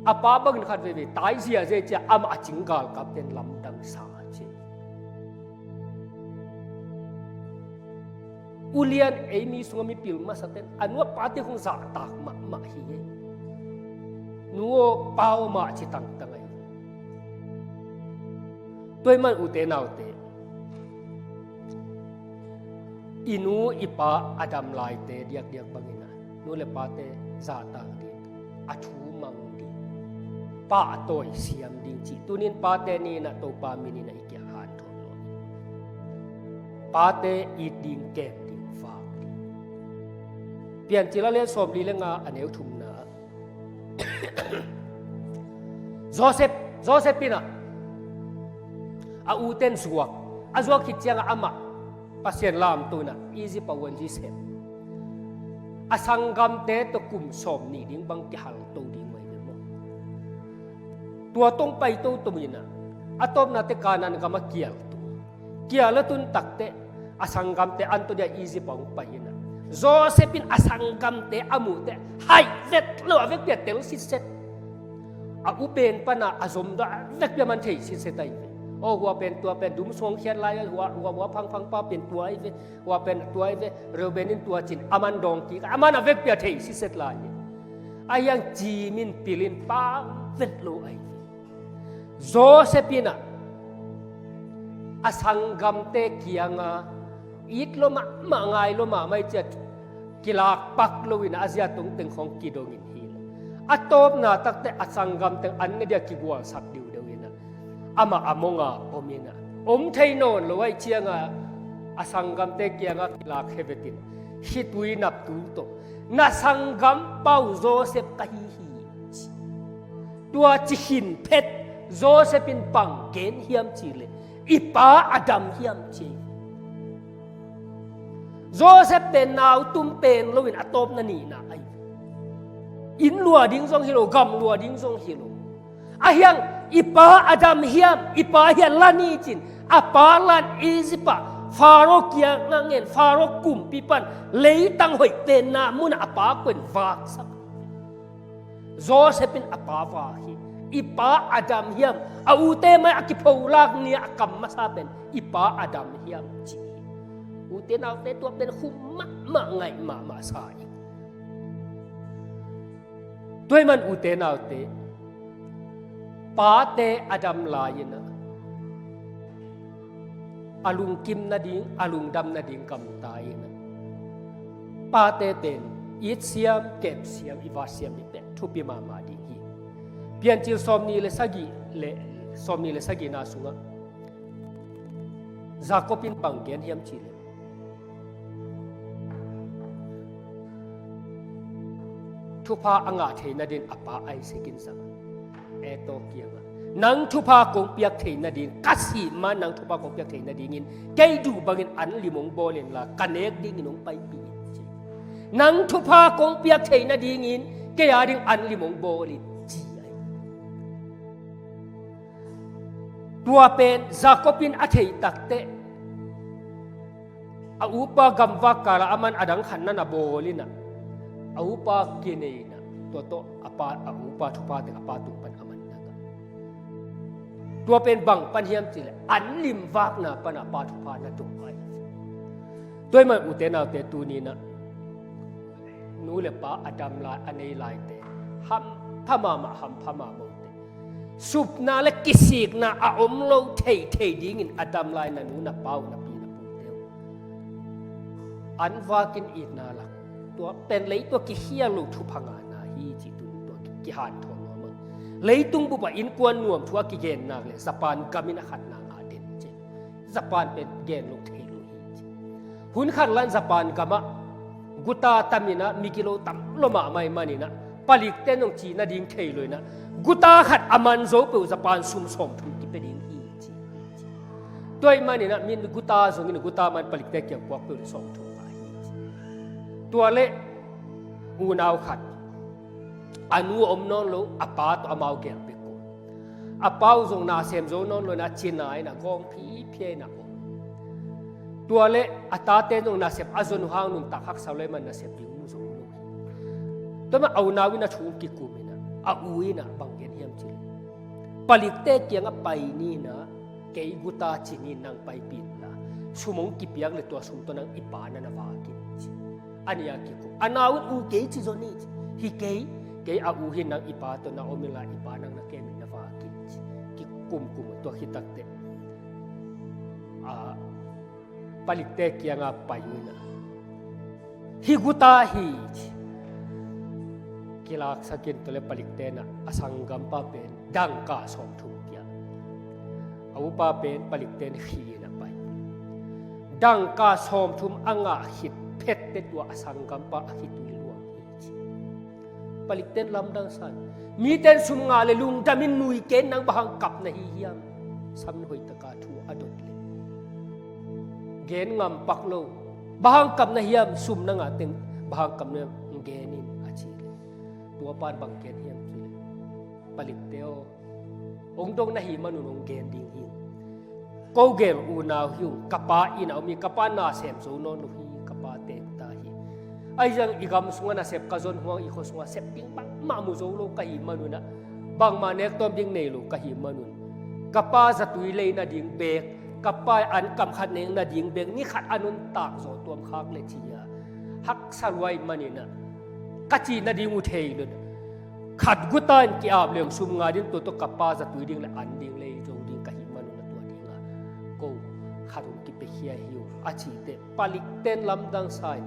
A pa bang in khat veivei tai ziahziah ciang amah a cing galkapte'n lamdang sa ci. Ulian ei mi sungah mipil masate'n a nu a pate khawng zahtak mahmah hi. Nu aw pa aw mah ci tangtang ahi. Tua ahih man ute naute, i nu i pa a dam laite diakdiak bangin a nu le pate zahtak ding, a thu mang ding, pahtawi siam ding cih tuni in Pate Ni in a Topa min in a i kiang hanthawn lo. Pate it ding, kem ding, vak ding. Piancil a lian sawmli le nga a neu thumna, Joseph, Joseph in a, a ute'n zuak, a zuak khit ciang a amah Pasian lamto in a Egypt a uanzi sep, a sanggamte tawh kum sawmnih ding bang kihalto ding uh ahi ve maw. Tua tawh pai toto in a, a tawpna teh Kanaan gam ah kial tung. Kial a tun tak teh a sanggamte an tawh dia Egypt ah hong pai in a, Joseph in a sanggamte a muh teh haih vet lo, a vekpi a tel sitset. A u pen pan a, a zom dong a vekpi a man thei sitset ahi ve. Aw, hua pen tua pen dum sung hong khiat lai, hua, hua, hua phangphang pa pen tua ahi ve. Hua pen tua ahi ve. Reuben in tua ci-in a man dawng kik a, a man a vekpi a thei sitset lai hi. Ahih hang cim in, pil in, pang vet lo ahi ve. Joseph in a, a sanggamte kiang a it lua mahmah, ngai lua mahmah ahih ciang kilak pak lo in a, a zia tungteng khawng kidong in hi. A tawpna tak teh a sanggamte'n an ne dia kigualsak diudeu in a, amah a mong a om in a, om thei nawn lo ahih ciang a, a sanggamte kiang a kilak khe vet in, khitui nap tul tawh, na sanggampa uh Joseph ka hi hi, ci. Tua ci khin phet Joseph in bang gen hiam cih leh, I pa a dam hiam ci. Joseph pen nau tum pen loin a tawpna nihna ahi. Inn lua ding zong hi lo, gam lua ding zong hi lo. Ahi hang i pa a dam hiam, i pa hiam la ni cin, a pa lan Egypt ah Pharaoh kiangah ngen, Pharaoh kumpi pan leitang hoih penna munah a pa kua in vaksak. Joseph in a pa vak hi. I pa a dam hiam, a ute mai a kipholak ni-a a kam masa pen i pa a dam hiam ci hi. Ute naute, tua pen khum mahmah, ngaih mahmah sa hi. Tua ahih man ute naute, pate a dam lai-in ah a lungkim nading, a lungdam nading gamta in ah, pate pen it siam, kep siam, i vat siam ding pen thupi mahmah ding hi. Piancil sawmnih le sagih le, sawmnih le sagihna sungah Jacob in bang gen hiam cih leh, thupha a ngah thei nadin a pa Isaac in zang. Esau kiangah, nang thupha kong piak thei nadin, ka sih ma nang thupha kong piak thei nadingin kei duh bangin an lim hong bawl inla, ka nek dingin hong paipih in ci. Nang thupha kong piak thei nadingin kei a ding an lim hong bawl in ci ahi. Tua pen Jacob in a theih takteh, a upa gamvak kalah a man a dang khat na na bawl in ah, a upa kinei in ah, tua tawh a pa, a upa thupha teng a pa tung pan a man na ngah. Tua pen bang pan hiam cih leh an limvakna pan a pa thupha na tung ahi. Tua ahih man ute naute, tuni in ah nu le pa a dam lai, a nei laite, hampha mahmah, hampha mahmah ute. Supna le kisikna a om lo thei thei dingin a dam lai na nu na pa uh, na pi na pute uh, an vakin itna lak, tua pen lei tua kikhial lo thupha ngahna hi ci tun tua kihanthawn nuam ang. Leitung bup ah innkuan nuam thu a kigen nak leh Japan gam in a khatna ngah den ci. Japan pen gen lo thei lo hi ci. Hun khat lan Japan gamah guta tam in ah, migilo tam lo mahmah ahih manin ah, palikte nong ci nading thei lo in ah, guta khat a man zo peuh Japan sum sawmthum kipia ding hi ci. Tua ahih manin ah, min guta zongin guta man palikte kiang puak peuh le sawmthum ngah hi ci. Tua leh unau khat, a nu a om nawn lo, a pa tawh amau gel bek uh. A pa uh zong nasem zo nawn lo in ah, cina in ah, gawng phiphia in ah om. Tua leh a tate zong nasep a zon uh hang nuntak haksa lo ahih man nasep ding mu zo lo hi. Tua ahih man a unau in ah thu kikum in ah, a u in ah bang gen hiam cih leh, palikte kiangah pai ni in ah, kei guta ci ni, nang paipih inla, sum hong kipiak leh tua sum tawh nang i pa na na vak in ci. A nih a kikum. A nau in, u, kei ci zaw ni ci. Hi kei, kei a u hi, nang i pa tawh na om inla, i pa nang na kem in na vak in ci. Kikumkum tua khit takteh, a, palikte kiangah pai uh in ah, hi guta hi ci. Kilaksak in, tua leh palikte in ah a sanggampa pen dangka sawmthum pia. A upa pen palikte in khi in ah pai. Dangka sawmthum a ngah khit phetteh tua a sanggampa a khitui luang hi ci. Palikte in lamdang sa in, mite in sum ngah leh lungdam in nui ken, nang bang hang kap na hi hiam? Sam hoih taka thu a dot leh gen ngam pak lo. Bang hang kap na hiam? Sum na ngah teng bang hang kap na hiam, gen in a ci leh, tua pa in bang gen hiam cih leh, palikte aw, hong dong na hih manun hong gen ding hi. Ko gel unau hi ung, ka pa inn ah om hi, ka pa nasem zo nawn lo hi, ka pa teek ta hi. Ahi zongin i gam sungah nasep ka zon uh hang, i khua sungah sep ding bangmah mu zo lo ka hih manun ah, bangmah nek tawm ding nei lo ka hih manun, ka pa zatui lei nading beek, ka pa an kam khat nek nading beek, ni khat a nuntak zawh tuam khak leh ci a, haksa lua ahih manin ah, ka cih nading uh thei lo in ah, khat guta in ki-ap leng sum ngah ding, tua tawh ka pa zatui ding leh an ding lei zo ding ka hih manun ah, tua ding ah ko khat hong kipiakhia hi uh a cih teh, palikte in lamdang sa in,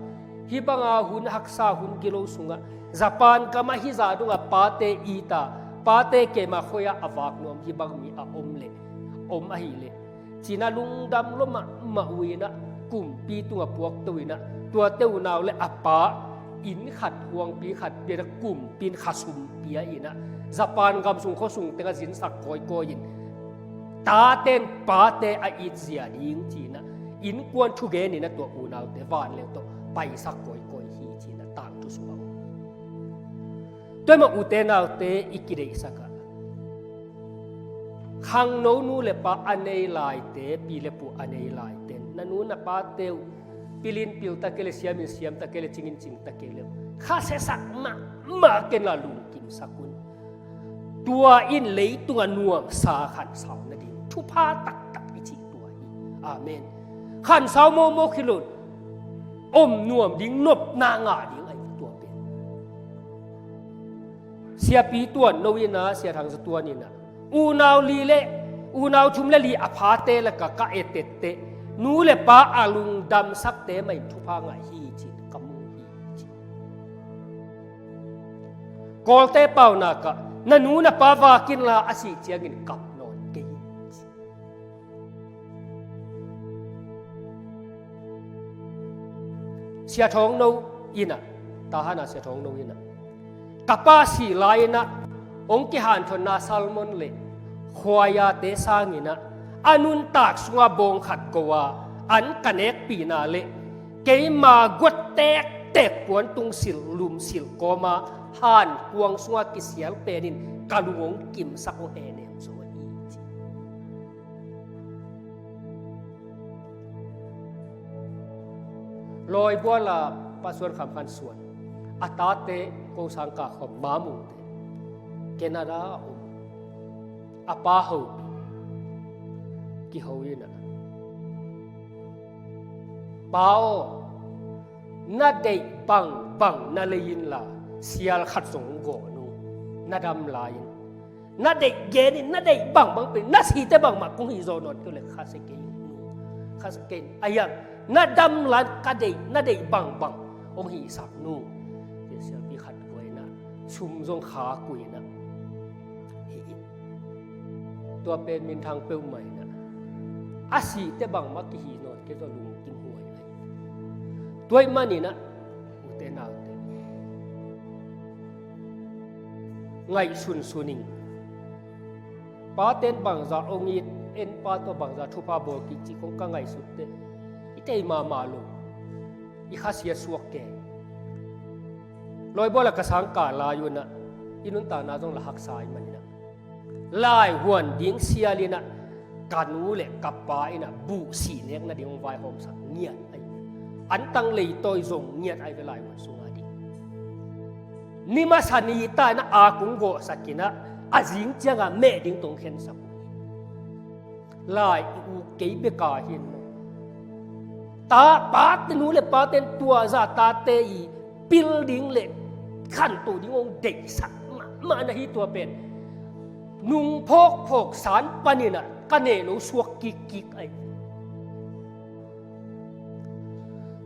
hih banga hun haksa, hun gilo sungah, Japan gamah hih zah dongah pate it a, pate keima khoi-ah a vak nuam hih bang mi a om leh, om ahih leh, ci-in ah lungdam lua mahmah uh in ah, kumpi tungah puakto in ah, tuate unau leh a pa inn khat, huangpi khat pia in ah, kumpi in khasum pia in ah, Japan gam sung khua sung tengah zinsak kawikawi in, Tate in pate a itzia ding ci-in ah, innkuan thugen in ah tua unaute vanleng tawh paisak kawikawi hi ci-in ah tangthu sungah om. Tua ahih manin ute naute i kideihsak ah, khangno nu le pa a nei laite, pi le pu a nei laite, na nu na pate uh pilin pil ta kei leh, siamin siam ta kei leh, cingin cing ta kei leh, khasiasak mahmah ken la lungkimsak un. Tua in leitungah nuamsa khansau nading thupha taktak i cih tua hi. Amen. Khansau mawkmawk hi lo, om nuam ding, nopna ngah ding ahi tua pen. Siapi Tuan No in ah, Sia Thang Za Tuan in ah, unau li le, unau thum le li a phate lakah ka etette, nu le pa a lungdamsakte mah in thupha ngah hi ci-in ka mu hi ci. Kawlte paunak ah, na nu na pa vak inla, a sih ciangin kap nawn kei in ci. Sia Thawng No in ah, Tahan a Sia Thawng No in ah, ka pa sih lai-in ah hong kihanthawnna sermon le khuaiate sangin ah, a nuntak sungah bawng khat ko a an ka nekpihna le keima guat tektek puantung silh, lum silh kawma hankuang sungah kisial penin ka lung hong kimsak, hong hehnem zo ahi ci. Lawibual a Pa Suan Kham Khan Suan, a tate ko sangkah khawm, Mamung te, Canada a om, a pa hopih, kiho in ah, "Pa aw, na deih bangbang na lei inla, sial khat zong hong gawh nung, na dam lai-in. Na deih gen in, na deih bangbang pen, na sih teh bangmah kong hih zawh nawn kei uh leh khasia kei in, khasia kei in. Ahi hang na dam lai-in ka deih, na deih bangbang hong hihsak nung," ci-in siapi khat ko in ah, sum zong khak uh in ah, hih in. Tua pen minthang peuhmah in ah, a sih teh bangmah kihih nawn kei tawh lungkim huai ahi. Tua ahih manin ah, ute naute, ngaihsunsun ing. Pate in bangzah hong it, en pa tawh bangzah thupha bawl kik cih khawng ka ngaihsut teh, i thei mahmah lo, i khasia suak kei. Lawibual a ka sangkah lai-un ah, i nuntakna zong la haksa ahih manin ah, laihuan ding sial in ah, ka nu le ka pa in ah buhsih nek nading hong vaihawmsak ngiat ahi. Antang leitawi zong ngiat ahi ve, laihuan sungah ding. Ni masa ni ta in ah a kong gawhsak in ah, a zing ciangah meh ding tawh hong khensak uh hi. Lai i uk kei bek a hi in maw. Ta, pate, nu le pate in tua zah tate i pil ding le khanto ding hong deihsak mahmah na hi, tua pen nung phawkphawk san panin ah ka neh lo suak kikkik ahi.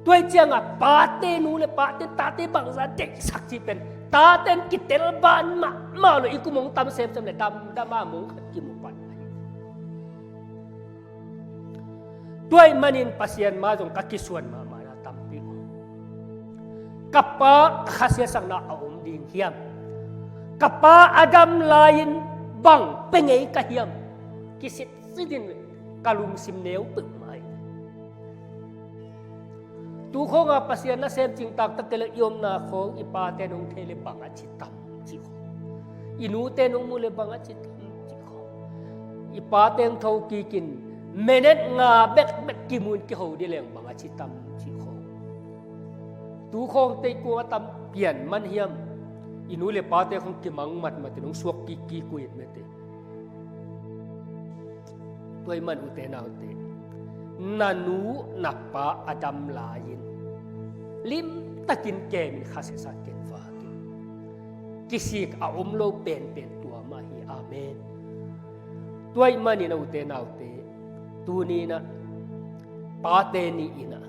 Tua ahih ciangah pate, nu le pate, tate bangzah deihsak cih pen, tate in kitel ban mahmah lo, i kum hong tam semsem le damdam a mong khat kimu pan ahi. Tua ahih manin Pasian mai zong ka kisuan mahmahna tampi om. Ka pa khasiasakna a om ding hiam? Ka pa a dam lai-in bang pia ngei ka hiam? Kisitsit in ka lungsim neu peuhmah hi. Tu khawngah Pasian nasem cingtak taktak leh i omna khawng i pate in hong thei leh bang a ci tam cih khawng, i nute in hong mu leh bang a ci tam cih khawng, i pate hong tho kikin minute nga bekbek kimu in kiho dih leng bang a ci tam cih khawng. Tu khawngte i kuamah tam pian man hiam? I nu le pate khawng kimang matmat in hong suak kikkik uh in mete. Tua ahih manin ute naute, na nu na pa a dam lai-in limtakin kemin khasiasa ken vak in. Kisik a om lo penpen tua mah hi. Amen. Tua ahih manin ah ute naute, tuni-in ah Pate Ni in ah,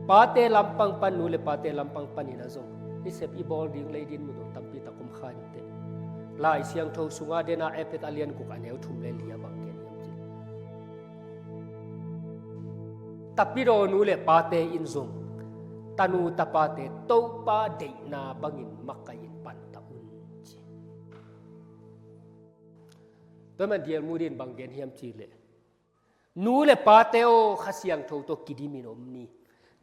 pate lampang pan, nu le pate lampang panin ah zong i sep i bawl ding lei dinmun zong tampi tak om kha inteh. Lai Siangtho sungah Dena Ephet a lian guk a neu thum le li ah bang gen hiam cih leh, tapidaw nu le pate in zong tanu tapate Topa deihna bangin makaih in panta un ci. Tua ahih manin D L Moody in bang gen hiam cih leh, Nu le pate aw, Kha Siangtho tawh kidimin om ni.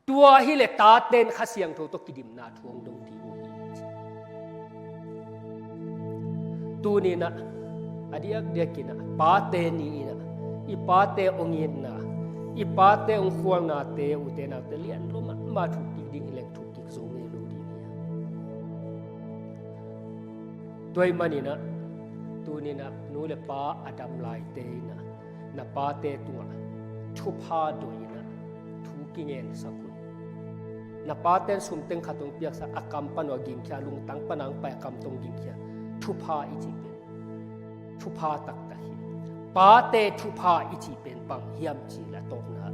Tua hileh taten Kha Siangtho tawh kidimna thu hong dong ding uh hi, ci. Tuninah a diakdiakinah pate ni-inah i pate hong itna, i pate hong khualnate, ute naute, lian lua mahmah thuk kik ding hileng thuk kik zo ngei lo ding hi. Tua ahih maninah tuninah nu le pa a dam laite inah na pate tungah thupha doinah thu kingensak un. Na paten sum teng khat hong piaksa, a kam pan uh a gingkhia, lungtang pan a hong pai a kam tawh hong gingkhia, thupha i cih pen thupha taktak hi. Pate thupha i cih pen bang hiam cih leh a tawpna,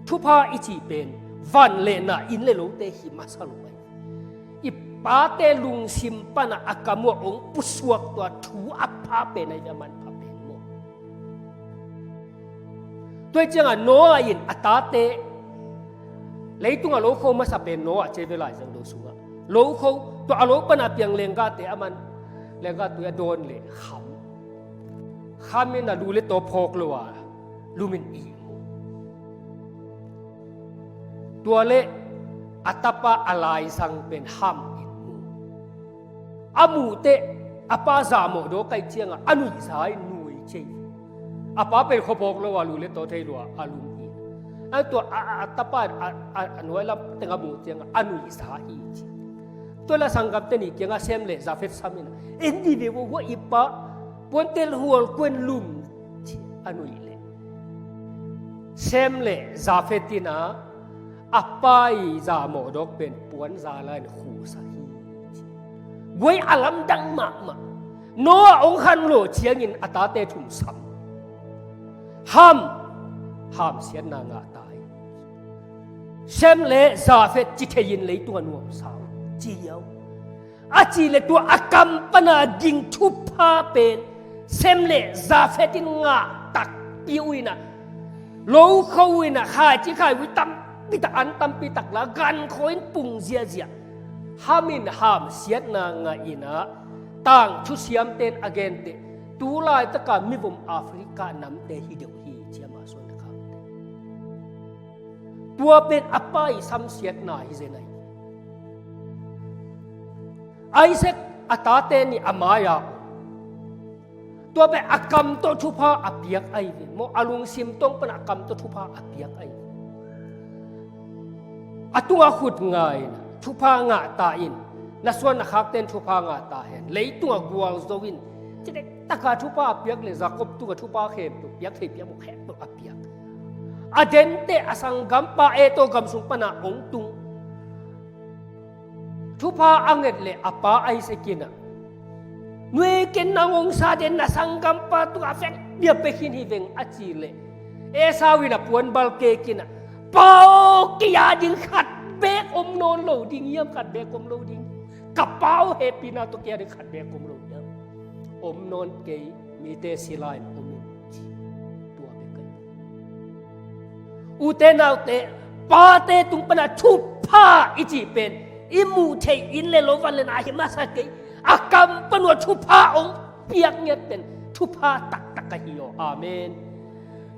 thupha i cih pen van le na, inn le lote hi masa lo ahi. I pate lungsim panah a kam uh a hong pusuak tua thu a pha pen ahi ve, a manpha pen maw. Tua hi ciangah Noah in a tate, leitungah lo kho masa pen Noah ci ve, laizang lo sungah lo kho, tua a lo panah piang lenggahte a man, lenggah tui a dawn leh kham, kham in a lu le taw phawk lo a lumin ihmu. Tua leh a tapa a laizang pen Ham in mu. A muhteh a pa zahmawh dawk ahih ciangah a nuihza in nui cei. A pa pen khuaphawk lo a lu le taw thei lo a, a lum hi. A tua a, a, a tapa a, a, a nuai lam teng a muh ciangah a nuihza hi, ci. Tua leh a sanggamte nih kiangah Sem le Jafet sam inah, en dih ve vo, vo i pa puantel hual kua in lum, ci a nuih leh Sem le Jafet inah a pa i zahmawh dawk pen puanza la in khusa hi, ci. Guai a lamdang mahmah. Noah hong khan lo ciangin a tate thum sam. Ham, hamsiatna ngah ta hi. Sem le Jafet ci thei in leitung a nuamsa uh, ci hiau. A cih leh tua a kam pana ding thupha pen Sem le Jafet in ngah takpi uh inah, lo kho uh inah, khaici khaivui tampi tak, an tampi tak la, gan kho in pung ziahziah. Ham in hamsiatna ngah inah, tangthu siamte in a genteh, tu laitaka mivom Africa namte hi deuh hi, ci a mah suan a khangte. Tua pen a pa i samsiatna hi zen ahi. Isaac a tate nih a mai-ah, tua pen a kam tawh thupha a piak ahi ve maw, a lungsim tawng pan a kam tawh thupha a piak ahi ve. A tungah khut nga in, thupha ngah ta in, na suan na khakte in thupha ngah ta hen, leitungah gualzo in, ci dektaka thupha a piak leh Jacob tungah thupha khempeuh piak thei, piak mawk khempeuh a piak. A denteh a sanggampa Esau gam sung pana hong tung. Thupha a nget leh a pa Isaac inah, nuai ken nang hong sa den, na sanggampa tungah a vekpi a pia khin hi veng, a cih leh Esau in a puanbal kek inah, pa aw, kei a ding khat beek om nawn lo ding hiam, khat beek om lo ding. Ka pa aw, hehpihna tawh kei a ding khat beek om lo hiam. Om nawn kei, mite sila in om in, ci. Tua bek ahi. Ute naute, pate tung pana thupha i cih pen i muh theih, inn le lo, van le na hi masa kei. A kam pan uh a thupha hong piak ngiat pen thupha taktak ahi aw. Amen.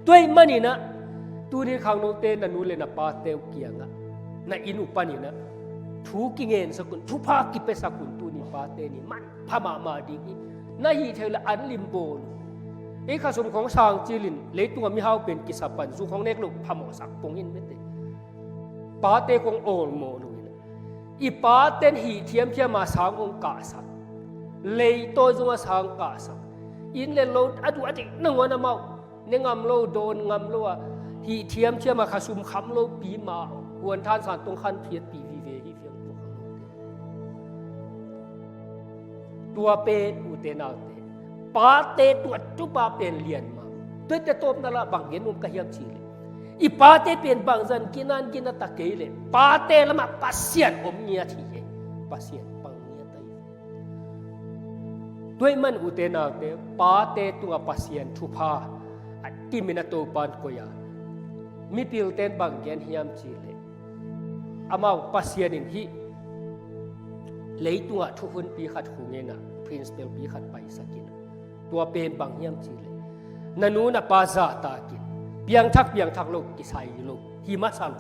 Tua ahih maninah tuni khangnote, na nu le na pate uh kiangah, na inn uh paninah thu kingensak un, thupha kipiasak un. Tuni pate ni manpha mahmah ding hi. Na hih theih leh an limbawl uh. Ei khasum khawng sang cilin leitungah mihau pen kisa pan, zu khawng nek loh phamawhsak pong in mete. Pate khawng awlmawh lo in, i paten hih thiamthiam a sang hong kahsak, leitawi zong a sang kahsak, inn le lo a duh a deih nangawn amau ne ngam lo, dawn ngam lo a, hih thiamthiam a khasum kham lopi mah, huanthansan tawh khanphiatpih vive hi fiang tua khang lote. Tua pen ute naute, pate tua thupha pen lian mah. Tuate tawpna lah bang gen nuam ka hiam cih leh, i pate pen bangzah in gina in gina ta kei leh pate lamah Pasian om ngiat hi. Pasian pang ngiat ahi. Tua ahih man ute naute, pate tungah Pasian thupha a timin a Topa in koih a, mipilte in bang gen hiam cih leh, amau Pasian in hih leitungah thukhunpi khat khung inah, principalpi khat paisak inah, tua pen bang hiam cih leh, na nu na pa zahtak in, Piangthak, piangthak lo, kisai lo, hi masa lo.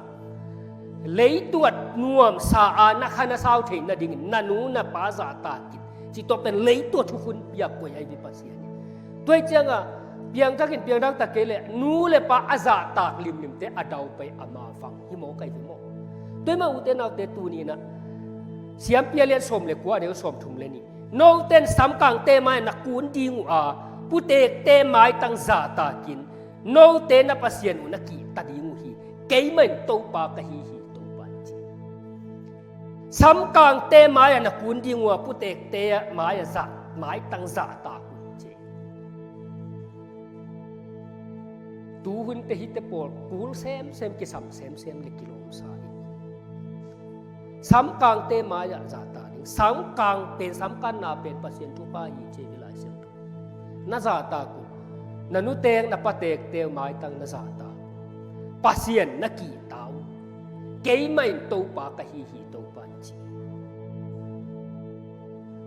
Leitungah nuamsa a na kha na sau thei nadingin na nu na pa zahtak in, cih tua pen leitungah thukhun piak koih ahi hi Pasian hi. Tua hi ciangah piangthak in, piangthak tak kei leh nu le pa a zahtak limlimte a dau pai ama vang hi mawk ahi hi maw. Tua hi mah ute naute, tuni-in ah Siampi a lian sawm le kua, a neu sawmthum le nih. Note in samkangte mai-ah na kun ding uh a, putekte maitang zahtak in, note na Pasian uh na kihta ding uh hi. Keimah in Topa ka hi hi, Topa in ci. Samkangte mai-ah na kun ding uh a, putekte mai-ah zah, maitang zahtak un ci. Tuhunte hihte pawl kul semsem, kisam semsem le kilawmsa in, samkangte mai-ah zahtak ding. Samkang pen, samkanna pen Pasian thupha hi ci hi Lai Siangtho. Na zahtak un, na nute na patekte maitang na zahtak un, Pasian na kihta un. Keimah in Topa ka hi hi, Topa in ci.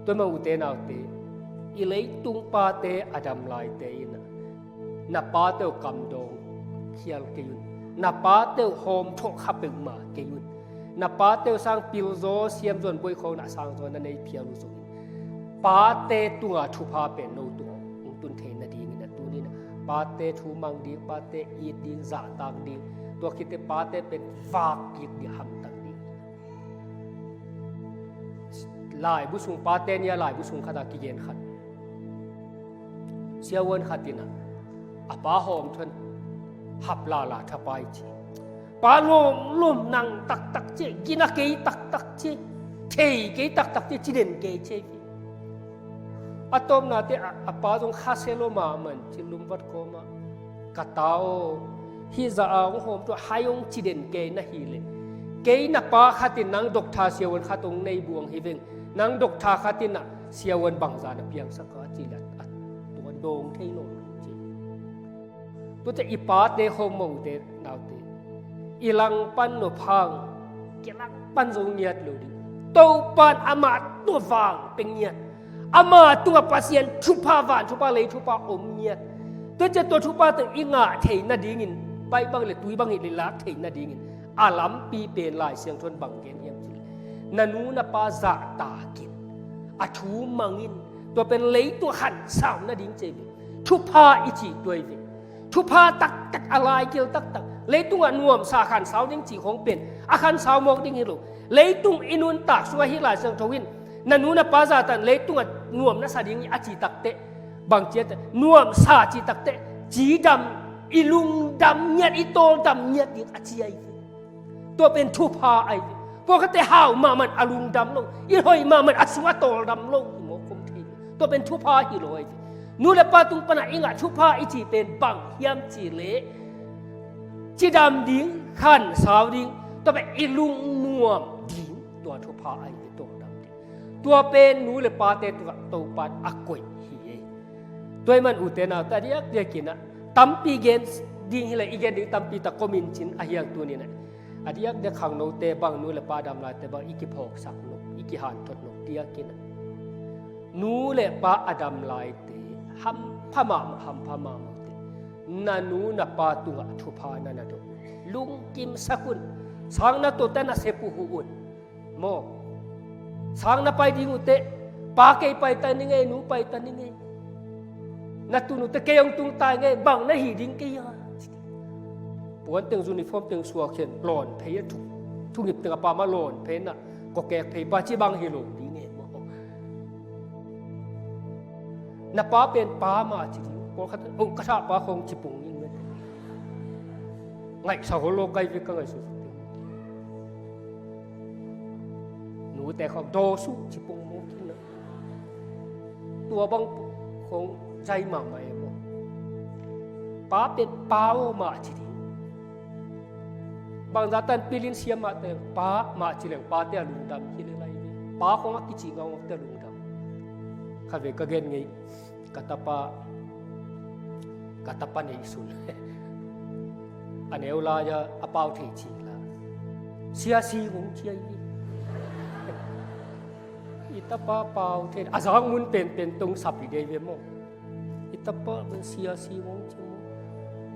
Tua hi mah ute naute, i leitung pate a dam laite in ah, na pate uh kamdawng khial kei un. Na pate uh hawmthawh kha peuhmah kei un. Na pate uh sang pilzaw, siamzaw, buaikhawkna sangzaw na nei phial uh zongin, pate tunga thupha pen no tungah hong tun theih nadingin ah tuni-in ah pate thu mang ding, pate it ding, zahtak ding, tua khit teh pate pen vak kik ding, hamtang ding. Laibu sung, pate ni-a laibu sung khatah kigen khat. Siavuan khat in ah a pa hawmthuan hap lala thapai ci. Pa lawmlawm nang taktak ci, gina kei taktak ci, thei kei taktak ci, ci den kei ci. A tawpna teh a, a pa zong khasia lo mahmah in ci, lumvat kawmah, ka ta aw, hih zah a hong hawmthuah hai hong ci den kei na hih leh, kei na pa khat in nang doktha siavuan khat hong nei buang hi veng, nang doktha khat in ah siavuan bangzah na piangsak a ci leh a, a tua dawng thei nawn lo ci. Tua teh i pate khawng mah ute naute, i langpan nop hang, kilak pan zo ngiat lo ding. Topan amah tua vang pe ngiat. Amah tungah Pasian thupha, van thupha, lei thupha om ngiat. Tua ciang tua thupha tawh i ngah theih nadingin, pai bang le tui bang hi leh lak theih nadingin a lampi pen Lai Siangtho in bang gen hiam cih leh, na nu na pa zahtak in, a thu mang in. Tua pen leitung a khansau nading ci hi ve. Thupha i cih tua hi ve. Thupha taktak, a laigil taktak, leitungah nuamsa khansau ding cih khawng pen a khansau mawk ding hi lo. Leitung i nuntak sungah hih Lai Siangtho in na nu na pa zahtak in leitungah nuam na sa ding hi a cih takteh, bang ci a teh, nuamsa cih takteh, cidam, i lungdam ngiat, i tawldam ngiat ding a ci ahi ve. Tua pen thupha ahi ve. Pawlkhatte hau mahmah in a lungdam lo, i hoih mahmah in a sung a tawldam lo hi mawk om thei. Tua pen thupha hi lo ahi ve. Nu le pa tung panah i ngah thupha i cih pen bang hiam cih leh, cidam ding, khansau ding, tua pen i lungnuam ding, tua thupha ahi ve, tawldam ding. Tua pen nu le pate tungah Topa in a koih hi ei. Tua hi man ute naute, a diakdiakin ah tampi gen ding hi leh, i gen ding tampi tak komin cin ahi hang tuni-in ah, a diakdiak khangnote bang, nu le pa dam laite bang, i kiphawksak nop, i kihanthot nop diakin ah, nu le pa a dam laite hampha mahmah, hampha mahmah ute, na nu na pa tungah thupha na na dawh, lungkimsak un. Sang na tuate na sep uh huh un. Maw, sang na pai ding uh teh, pa kei pai ta ning ei, nu pai ta ning ei. Na tun uh teh kei hong tung ta ning ei, bang na hih ding kei a. Puan teng, uniform teng suak hen, lawn phei a, thu, thungip teng a pa mah lawn phei na, kawkek phei pa ci bang hi lo ding ei maw. Na pa pen pa mah ci ding, pawlkhat, oh, ka thah pa khawng ci pung in. Ngaihsa hol lo kai ve, ka ngaihsut. Nute khawng daw suh ci pung mawk in a. Tua bang khawng zai mahmah e maw. Pa pen pa aw mah ci ding. Bangzah tan pilin siam mah teng pa mah ci leng pate a lungdam hi lel ahi ve. Pa khawng a kici ngaungau te a lungdam. Khatvei ka gen ngei, ka tapa, ka tapa neihsun. A neu lai-a a pau thei cing la, Sia Si Ngong ci ahi ve. I tapa pau thei, a zang mun penpen tong sap hi dei ve maw. I tapa pen Sia Si Ngong ci maw.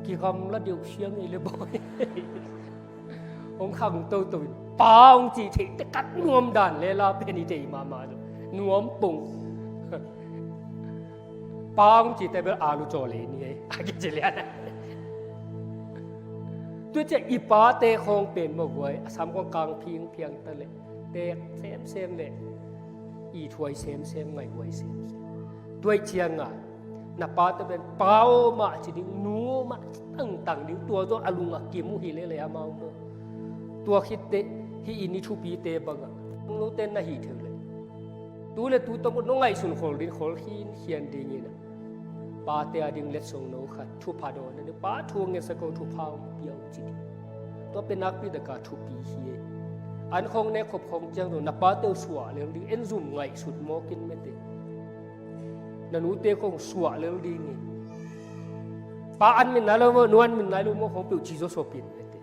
Kigamla deuh siang ei le bawi. Hong khang toto in pa hong cih theih teh kat nuam dan le la pen i thei mahmah lo. Nuam pong. Pa hong cih teh bel alu caw le ni ei. A kici lian. Tua ciah i pate khawng pen maw guai, a sam khawng kang phingphiang ta leh, tek semsem leh, i thuai semsem, ngaihhuai semsem. Tua ciangah na pate pen pa aw mah ci ding, nu aw mah ci tangtang ding, tua tawh a lung a kim uh hi lele amau maw. Tua khit teh hih i ni thupite bangah note na hih theih uh leh, tu le tu tawh maw, no ngaihsun khol ding, khol khinkhian dingin ah, pate a ding letsong no khat, thupha dawn a ding, pa thu ngetsak o, thupha hong pia o ci ding. Tua pen nakpi taka thupi hi ei. An khawng nek khop khawng ciang zong na pate uh suah lel ding, en zum ngaihsut mawk in mete. Na nute khawng suah lel ding ei. Pa an min nai lo maw, nu an min nai lo maw, khawng peuh ci zawsop in mete.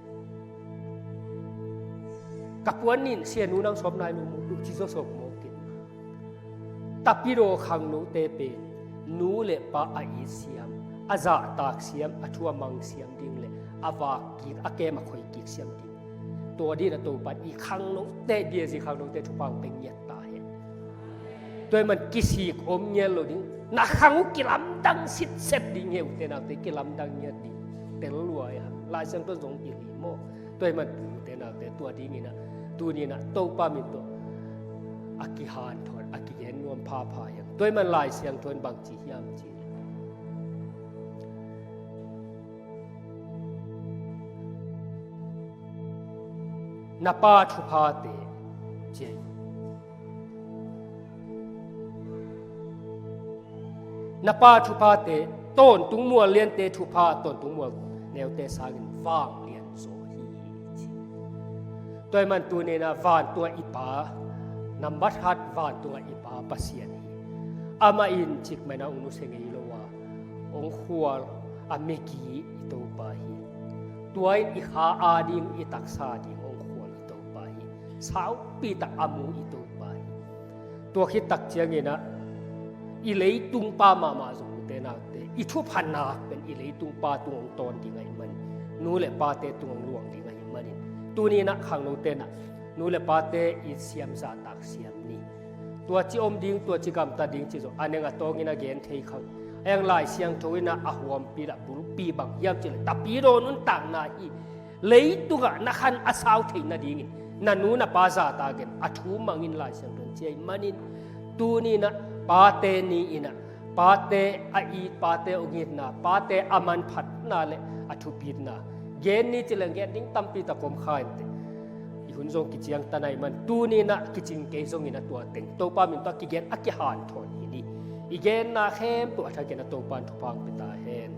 Ka puan nin sia nu nang sawp nai lo maw, peuh ci zawsop mawk in. Tapidaw khangnote pen nu le pa a it siam, a zahtak siam, a thu a mang siam ding le a vak kik, a kem a khoi kik siam ding. Tua dingin ah Topa in i khangnote, biazi khangnote thupha hong pia ngiat ta hen. Tua ahih man kisik om ngiat lo ding. Na khang uh kilamdang sitset ding hi, ute naute, kilamdang ngiat ding. Tel lua a, Lai Siangtho in zong hilh hi maw. Tua ahih man ute naute, tua dingin ah, tuni-in ah Topa min tawh a kihanthawn, a kigen nuam phapha hi hang. Tua ahih man Lai Siangtho in bangci hiam cih leh, na pa thuphate ci hi. Na pa thuphate, tawntung mual liante thupha, tawntung mual neute sangin vanglian zaw hi, ci. Tua ahih man tuni-in ah vantung a i Pa, nambat khat vantung a i Pa Pasian hi. Amah in cikmah in ah hong nusia ngei lo a, hong khual a migi i Topa hi. Tua in i kha a ding, i taksa ding hong khual i Topa hi. Saupi tak a mu i Topa hi. Tua khit tak ciangin ah i leitung pa mahmah zong, ute naute, i thupha nak pen i leitung pa tung hong tawn ding ahih manin, nu le pate tung hong luang ding ahih manin, tuni-in ah khangnote in ah nu le pate it siam, zahtak siam ni. Tua ci om ding, tua ci gamta ding ci zong a neng a tawngin a gen thei kha. A hang Lai Siangtho in ah a huampi le a bulpi bang hiam cih leh, tapidaw nuntakna hi. Leitungah na khan a sau theih nadingin na nu na pa zahtak in, a thu mang in, Lai Siangtho in ci ahih manin, tuni-in ah Pate Ni-in ah pate a it, pate hong itna, pate a manphatna le a thupitna gen ni ci leng gen ding tampi tak om kha inteh. I hun zong kiciangtan ahih man tuni-in ah kicing kei zongin ah tua teng Topa min tawh a kigen, a kihanthawn hi ni. I genna khempeuh a thakin ah Topa in thupha hong pia ta hen.